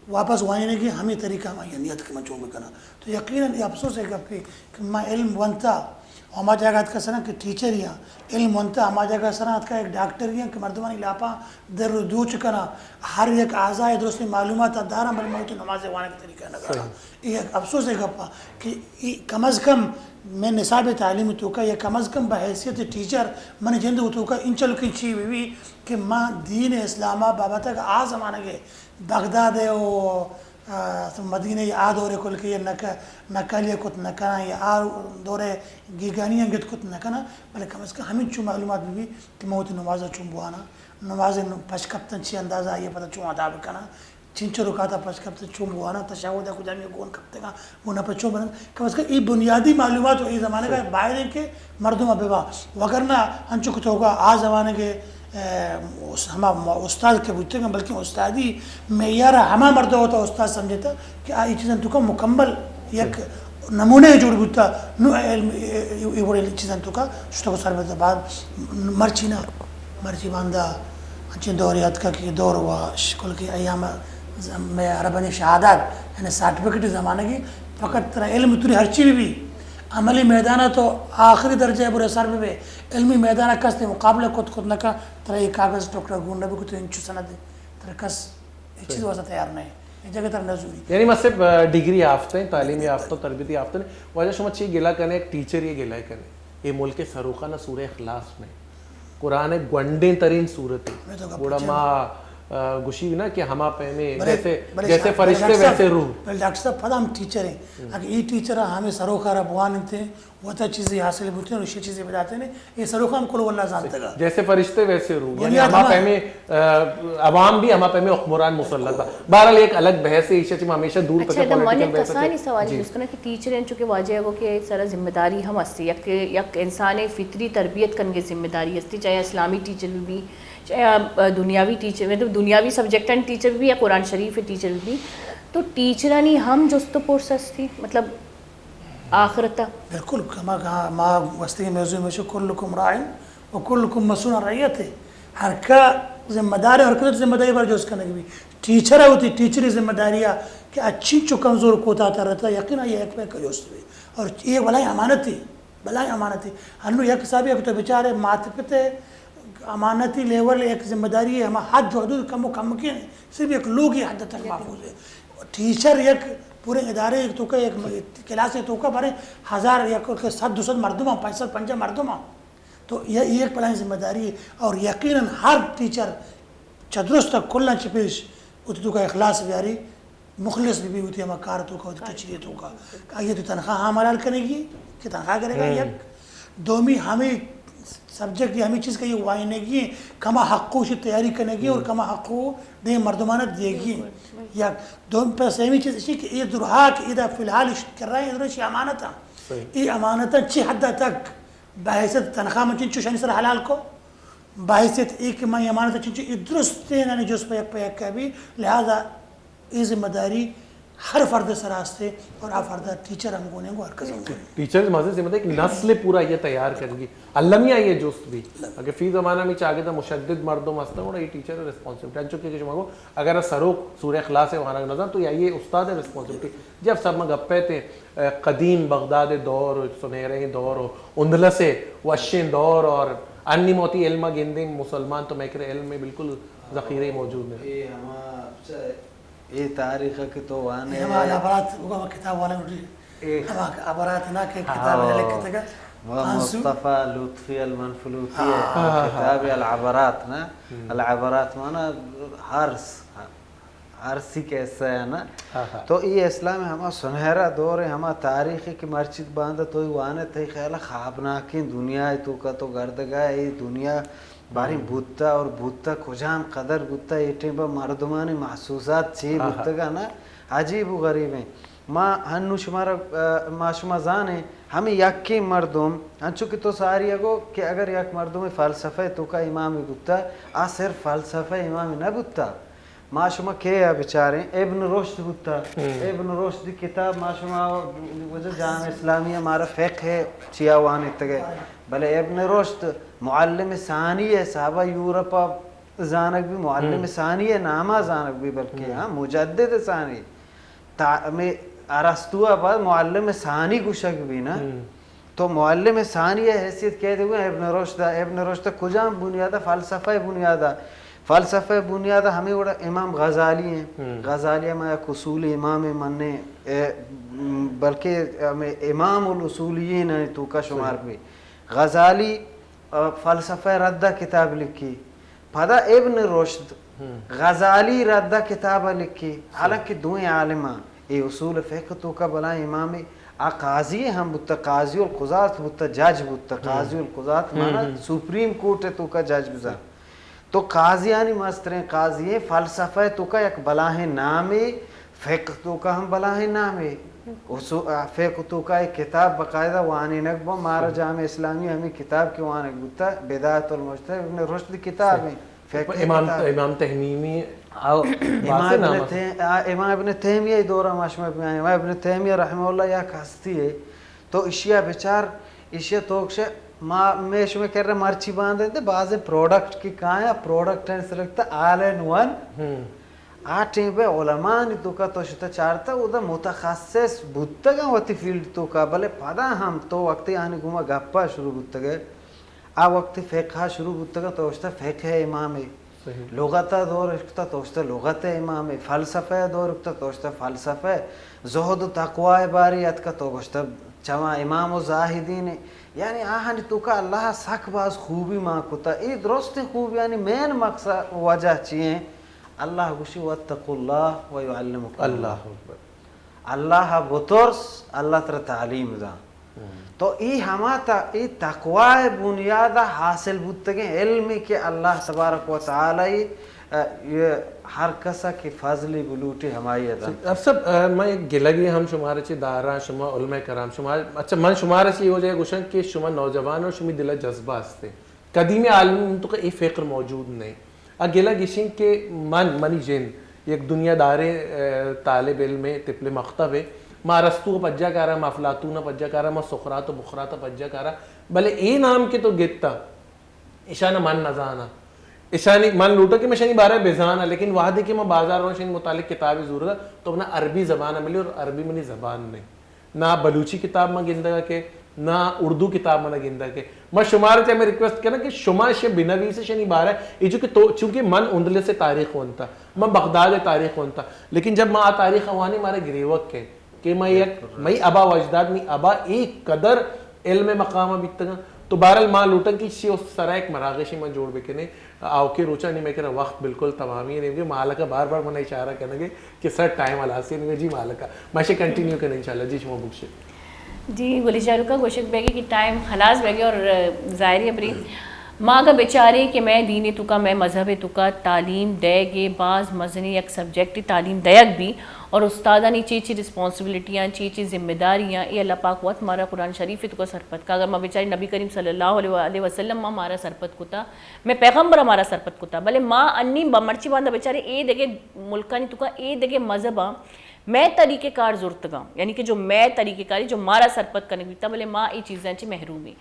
واپس وانینگی ہمے طریقہ ہم آئی نیت کہ من چون بکناں۔ تو یقیناً اے افسوس ء گپے کہ ما علم ونتا، ہما جاگہ اتکا سرا کہ ٹیچر یا علم ونتا، ہما جاگہ سرا اتکا ایک ڈاکٹر یا کہ مردمانی لاپاں در و دوچ کنا، ہر یک اعضاء درستیں معلومات داراں، بلے ما وتی نماز وانگ طریقہ نہ داراں۔ اے یک افسوس ء گپ کہ اے کم از کم میں نصاب تعلیم توکا یا کم از کم بحیثیت ٹیچر من جند و توکا انچلکیں چی بہ بی کہ ما دین اسلام بابت آ زمانگ بغداد و آ، مدینہ ء آ دور ء کل کہ نق-، نقل ء کت نہ کناں یا آ دور ء گیگانی انگت کت نہ کناں، بلے کم از کم ہمینچو معلومات بہ بی کہ من وتی نماز ء چون بواناں، نماز ء پش کپتن چی اندازہ آئی ء پدا چون ادا بکناں، چنچو رکعت ء پش کپتن چون بواناں، تشہد ء کجامی گون کپتگاں، گون ء پہ چون بنند، کم از کم اے بنیادی معلومات و اے زمانگ ء باید انت کہ مردم ء ببا، وگرنہ انچو کہ توکا آ زمانگ ء اس-، ہما ما استاد کہ بوتگ انت، بلکیں استادی معیار ء ہما مرد ء وتا استاد سمجھتا کہ آ اے چیزاں توکا مکمل یک نمونہ جوڑ بوتا، نو علم اے، اے، اے وڑیں چیزاں توکا شتگ و سر بوتا۔ بعد مرچی نہ، مرچی باندا انچیں دورے اتکا کہ دور و شکل کہ ایام ز-، مئے عربانی شہادات، یعنی سرٹیفکیٹ زمانگی، فقط ترا علم توری ہرچی بھی بھی، عملی میدان تو آخری درجہ برے سر بہ بے، علمی میدان کس تے مقابلہ کت کت نہ کن، ترا یہ کاغذ ٹکڑا گون نہ بکو تو انچو سند، ترا کس یہ چیز واسطہ تیار نہیں، یہ جگہ ترا نہ زوری۔ یعنی ما صرف، آ، ڈگری یافتہ ہیں، تعلیم یافتہ، تربیت یافتہ ہیں۔ واجہ شما چی گلہ کنے، ایک ٹیچر یہ گلہ کنے، یہ ملک سروخانہ سورہ اخلاص میں۔ قرآن ء گونڈیں ترین سورت ہے۔ گڑا ما، آ، گوشی نا کہ ہما پیمیں بلے، جیسے، بلے جیسے ڈاکٹر فرشتے صاحب، ویسے روح۔ بلے ڈاکٹر صاحب، پدا ہم ٹیچر ہیں۔ اگر یہ ٹیچر ہمیں سروخارا بوان انتے، وتا چیزیں حاصل بوتے ہیں اور اسی چیزیں بداتے ہیں، یہ سروخا ہم کل واللہ زانتے گا۔ جیسے فرشتے ویسے روح۔ یعنی بنیاد ہما ہما پیمیں، آ، عوام بھی ہما پیمیں حکمران مسلط ہے۔ بہرحال، ایک الگ بحث ہے، ایشی چی ما ہمیشہ دور تک اچھا، ادا من پولیٹیکل یک بحث کسانی ہے۔ سوال جی۔ جست کناں کہ ٹیچر ہیں، چونکہ واجہ کو کہ سارا ذمہ داری ہم ہستی، یک، یک انسان فطری تربیت کنگے ذمہ داری ہستی، چاہے اسلامی ٹیچر بھی، چاہے، آ، دنیاوی ٹیچر، مطلب دنیاوی سبجیکٹ ٹیچر بھی یا قرآن شریف ٹیچر بھی، تو ٹیچرانی ہم جست و پرس ہستی، مطلب آخرت۔ بالکل، ما، ما واسطے موضوع میں شو کلکم راعن و کلکم مسئول عن رعیتہ۔ ہر کا ذمہ دار ہے، ہر کا ذمہ داری بر جوز کنگ بھی۔ ٹیچر ہے، ہوتی ٹیچری ذمہ داری ہے کہ اچھی چو کمزور کوتا تر رہتا، یقینا یہ ایک پہ جوست بھی۔ اور یہ بلائی امانت ہے۔ بلاہیں امانتے۔ ہنو یک حسابے اگر تو بچارے مات پت ءِ امانتی لیول، یک ذمہ داری ہے، ہما حد و حدود کم و کم کے، صرف یک لوگی حد تک محفوظ ہے۔ ٹیچر یک پورے ادارے توکا، یک کلاس توکا بارے ہزار، یک صد، دو صد مردم ہاں، پنچ صد پنجاہ مردم ہاں۔ تو یہ یک بلاہیں ذمہ داری ہے اور یقیناً ہر ٹیچر چہ درست کلاں چہ پیش وتی توکا اخلاص بیاری، مخلص بہ بی وتی ہما کار توکا، وتی ٹیچری توکا۔ کہ آئی تو تنخواہ ہم حلال کنگی کہ تنخواہ گرگا، یک۔ دومی ہمیں سبجیکٹ یا ہمیں چیز کا یہ وائنگی ہیں، کما حقو شی تیاری کنگی اور کما حقو دے مردمانہ دیگی ہیں۔ یک۔ دوم پہ سیمی چیز اسی کہ یہ درہا کہ ادا فی الحال کر رہے ہیں، ادھر شی امانت ہیں۔ یہ امانت چی حد تک بحیثیت تنخواہ من چنچو شانی سر حلال کو، بحیثیت ای کہ من امانت چنچو ای درستیں، یعنی جز پہ یک پہ یک بھی، لہذا ای ذمہ داری ہر فرد سر آستے اور آ فرد ٹیچر ہم گونے گو ہر کس ہم گونے۔ ٹیچر مزید ذمہ داری ایک نسل پورا یہ تیار کرنگی۔ المی آئی ہے جست بھی۔ اگر فی زمانہ میں چاگے دا مشدد مردم ہستا، اور یہ ٹیچر ریسپانسبلٹی۔ انچو کہ شما گو، اگر سروک سورہ اخلاص وانگ نہ زانت تو یا یہ استاد ریسپانسبلٹی۔ جب سب میں گپے تھے، قدیم بغداد دور، سنہریں دور، اندلس وشیں دور، اور انی موتی علم گندیں مسلمان تو میں کرے علم میں بالکل ذخیرے موجود نہیں۔ اے ہما، اے تاریخ کہ تو وانے۔ اے ہما عبرات، وہ کتاب والے اٹھی۔ اے ہما عبرات نہ کہ کتاب لکھتے گا۔ مصطفی لطفی المنفلوطی ہے۔ کتاب العبرات نا۔ العبرات مانا ہرس۔ عرسی قصہ ہے نا۔ تو ای اسلام ہما سنہرا دور ہے، ہما تاریخ ہے کہ مرچی باندا تو ای وانے، تئی خیال خوابناکیں دنیا ہے، تو کا تو گردگا ہے، ای دنیا باریں بوتا اور بوتا کجام قدر بوتا، اے ٹیم پہ مردمانی محسوسات چی بوتگا نا، عجیب و غریب ہیں۔ ما ہنو شمارا، آ، ما شما زانیں، ہمیں یکیں مردم، انچو کہ تو ساری اگو کہ اگر یک مردم فلسفہ تو کا امام بوتا، آ صرف فلسفہ امام نہ بوتا۔ ما شما کے ء بچاریں؟ ابن رشد بوتا۔ ابن رشد کتاب ما شما وجہ جامعہ اسلامیہ مارا فقہ چیا وانیتگے۔ بلے ابن رشد معلم ثانی ہے، صحابہ یورپ ء زانگ بھی معلم ثانی ہے، ناما زانگ بھی، بلکہ ہاں مجدد ثانی۔ تا-، ہمے ارسطو ء بعد معلم ثانی گوشگ بھی نا۔ تو معلم ثانی ء حیثیت کئے دیگا؟ ابن رشد ء۔ ابن رشد ء کجام بنیاد ء؟ فلسفہ ء بنیاد ء۔ فلسفہ ء بنیاد ء ہمے وڑا امام غزالی ہیں۔ غزالی ء ما یک اصول امام منیں، اے، م، بلکہ ہمے امام الاصولیین ء توکا شمار بھی۔ غزالی، ء، فلسفہ ء رد ء کتاب لکھی۔ پدا ابن رشد غزالی رد ء کتاب ء لکھی، حالانکہ دوئیں عالماں اے اصول فقہ توکا بلاہیں امامے، آ قاضی ہم بوتا، قاضی القضات بوتا، جج بوتا۔ قاضی القضات مانا سپریم کورٹ ء توکا جج بزاں۔ تو قاضیانی مستریں قاضی ہیں، فلسفہ توکا یک بلاہیں نامے، فقہ توکا ہم بلاہیں نامے۔ اصو-، آ، فقہ توکا ایک کتاب باقاعدہ وانینگ با، مارا جامعہ اسلامی ہمیں کتاب کے وانگ بوتا، بدایت المجتہد ابن رشد کتاب ہیں۔ فقہ امام، کتاب۔ امام تہمیمی، آ، امام ابن تیم-، آ، امام ابن تیمیہ دورہ ما شما بیائیں۔ امام ابن تیمیہ رحمہ اللہ یک ہستی ہے۔ تو اشیا بچار، اشیا توکش ما، میں شما کر رہے مرچی باندھے، بازیں پروڈکٹ کی کایا، پروڈکٹ ہیں سلکتا آل ان ون۔ آ ٹیم پہ علماء نی توکا تو شتا چارتا، اودا متخصص بوتگاں وتی فیلڈ توکا، بلے پدا ہم تو وقتی آنی گوما گپا شروع بوتگے، آ وقتی فقہ شروع بوتگاں تو شتا فقہ امام ہے۔ لغت دور اشکتا تو شتا لغت امام ہے۔ فلسفہ دور اشکتا تو شتا فلسفہ۔ زہد و تقوی باری اتکا تو گوشتا چما امام و زاہدین ہے۔ یعنی آہانی توکا اللہ سک باز خوبی مان کتا۔ اے درستیں خوبیانی مین مقصد وجہ چی ہیں؟ اللہ گوشی، "واتقوا اللہ ویعلمکم اللہ۔" اللہ اکبر۔ اللہ ء بترس، اللہ ترا تعلیم داں۔ تو ای ہما تا، ای تقوی بنیاد ء حاصل بوتگیں علمی کہ اللہ تبارک و تعالی، ء، یہ ہر کسا کہ فضلی بلوٹی ہمائی ء داں۔ افسر، ء، من یک گلگی ہم شمارا چی داراں، شما علماء کرام، شما، اچھا، من شمارا چی یہ وجہ گوشن کہ شما نوجوان اور شمی دل ء جذبہ ہستے۔ قدیم عالم تو کہ اے فقر موجود نہیں۔ ء گلگ اشیں کہ من، منی جند یک دنیا داریں، ء، طالب علم ء، طفل مکتب ء۔ ما ارسطو ء پجا کاراں، ما افلاطون ء پجا کاراں، ما سقراط و بقراط ء پجا کاراں، بلے اے نام کہ تو گتا، اشان من نزاناں۔ اشانی من لوٹاں کہ من اشانی بارہ ء بزاناں، لیکن وہدے کہ ما بازار رواں اشانی متعلق کتابے زورگا تو منا عربی زبان ء ملی اور عربی منی زبان نہیں۔ نہ بلوچی کتاب ما گندگا کہ نہ اردو کتاب منا گندگ ء۔ ما شمارا چہ ہمے ریکویسٹ کناں کہ شما اشی بنویس، اشانی بارہ ء، اے جو کہ تو، چونکہ من اندلس ء تاریخ ونتا، من بغداد ء تاریخ ونتا، لیکن جب ما آ تاریخ ء وانی، مارا گریوگ کئے کہ ما یک، مئی ابا و اجداد، مئی ابا اے قدر علم ء مقام ء بیتگاں۔ تو بہرحال ما لوٹاں کہ اشی سرا یک مراگشے ما جوڑ بکنیں۔ آؤکیں روچانی مئے کرا وقت بالکل تمامی ء نیمگے، مالک ء بار بار منا اشارہ کنگے کہ سر ٹائم ہلاسی نیمگے۔ جی مالک ء، ما اشی کنٹینیو کنیں انشاءاللہ۔ جی شما بگشے۔ جی گلی شاہ رخ ء گوشگ بیگی کہ ٹائم ہلاس بیگی اور، آ، ظاہری ابری ما اگاں بچاریں کہ مئے دین ء توکا، مئے مذہب ء توکا تعلیم دئیگ ء باز مزنیں یک سبجیکٹ تعلیم دئیگ بی اور استادانی چی چی ریسپانسبلٹیاں، چی چی ذمہ داریاں، اے اللہ پاک وت مارا قرآن شریف ء توکا سرپد کا۔ اگر ما بچاریں نبی کریم صلی اللہ علیہ وآلہ وسلم ما مارا سرپد کتا، مئے پیغمبر ء مارا سرپد کتا، بلے ما انی با مرچی باندا بچاریں اے دگہ ملکانی توکا اے دگہ مذہباں مئے طریقہ کار زرتگاں، یعنی کہ جو مئے طریقہ کاری جو مارا سرپد کنگ بیتا، بلے ما اے چیزاں چہ محروم ایں۔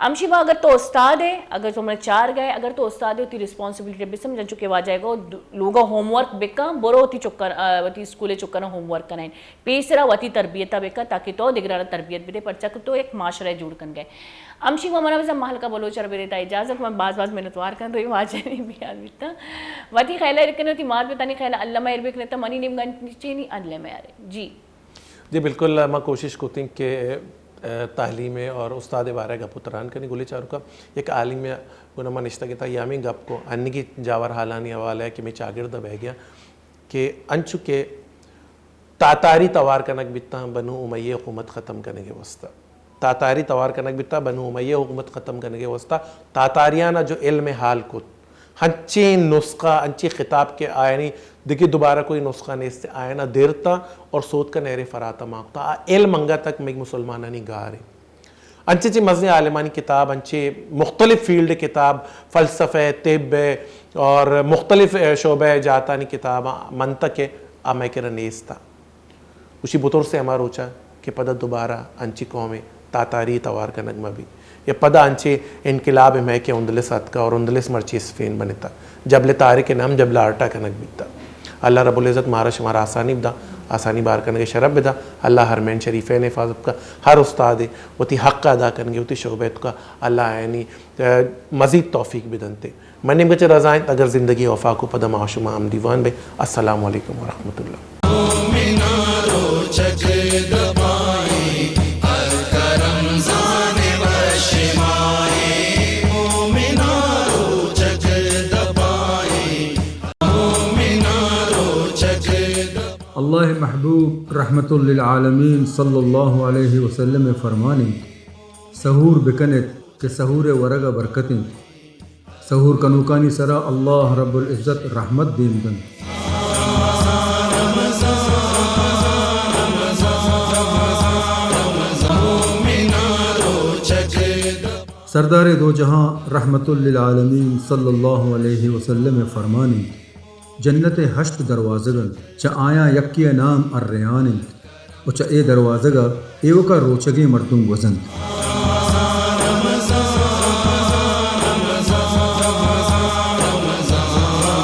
ہمشی ما اگر تو استاد ئے، اگر تو منا چار گئے، اگر تو استاد ئے، وتی ریسپانسبلٹی بسم، جنچو کہ واجہ گو، لوگا ہوم ورک بکن، برو وتی چکر، آ، وتی اسکول چکر ہوم ورک کنائیں۔ پیسرا وتی تربیت ء بکن تاکہ تو دگرانا تربیت بدے، پرچا کہ تو یک معاشرہ جوڑ کن گئے۔ ہمشی گوں منا بزاں مہلکہ بلوچ ء بدے تا اجازت، من باز باز منتوار کن تو اے واجہ نی بیان بیتا۔ وتی خیال ایر کنے، وتی مات پتانی خیال اللہ ما ایر بکنے تا منی نیمگا چینی اللہ ما ارے۔ جی۔ جی بالکل، ما کوشش کتیں کہ، آ، تعلیم اور استاد بارہ گپ و تران کنی۔ گلی چاروکا یک عالم گنا ما نشتگ تا یامین گپ کو انگی جاور حالانی حوالہ کہ میں چاگرد بہ گیا کہ انچو کہ تاتاری توار کنگ بیتاں بنو امیہ حکومت ختم کنگ ء واسطہ۔ تاتاری توار کنگ بیتاں بنو امیہ حکومت ختم کنگ ء واسطہ۔ تاتاریان ء جو علم حال کت، ہنچیں نسخہ، ہنچیں خطاب کہ آیانی دگہ دوبارہ کوئی نسخہ نیست، آیانا درتاں اور سوتکا نہر فرات ء مان کتاں۔ آ علم انگا تک مئے مسلمانانی گار انت۔ انچیں چہ مزنیں عالمانی کتاب، انچیں مختلف فیلڈ کتاب، فلسفہ، طب اور مختلف شعبہ جاتانی کتاب منتگ کہ آ مئے کرا نیست۔ گوشی بترسے ہما روچا کہ پدا دوبارہ انچیں قومے تاتاری توار کنگ مہ بی یا پدا انچیں انقلاب مئے کہ اندلس اتکا اور اندلس مرچی اسپین بنتا۔ جبل طارق ء نام جبل آرٹا کنگ بیتا۔ اللہ رب العزت مارا شمارا آسانی بدا، آسانی بار کنگ ء شرف بدا۔ اللہ حرمین شریفین ء حفاظت کا۔ ہر استاد ء وتی حق ادا کنگ ء وتی شعبہ ء توکا اللہ آیانی، آ، مزید توفیق بدنت۔ من نیمگا چہ رضا انت، اگر زندگی وفا کو پدا ما شما ہم دیوان بے۔ السلام علیکم ورحمۃ اللہ۔ اللہ ء محبوب رحمت للعالمین صلی اللہ علیہ وسلم ء فرمان انت، سحور بکن ات کہ سحور ء ورگ ء برکت انت۔ سحور کنوکانی سرا اللہ رب العزت رحمت دیم دنت۔ سردار دو جہاں رحمت للعالمین صلی اللہ علیہ وسلم ء فرمان انت، جنت ء ہشت دروازگ انت، چہ آیاں یکے ء نام الریان انت و چہ اے دروازگ ء ایوک ء روچگیں مردم گوزنت۔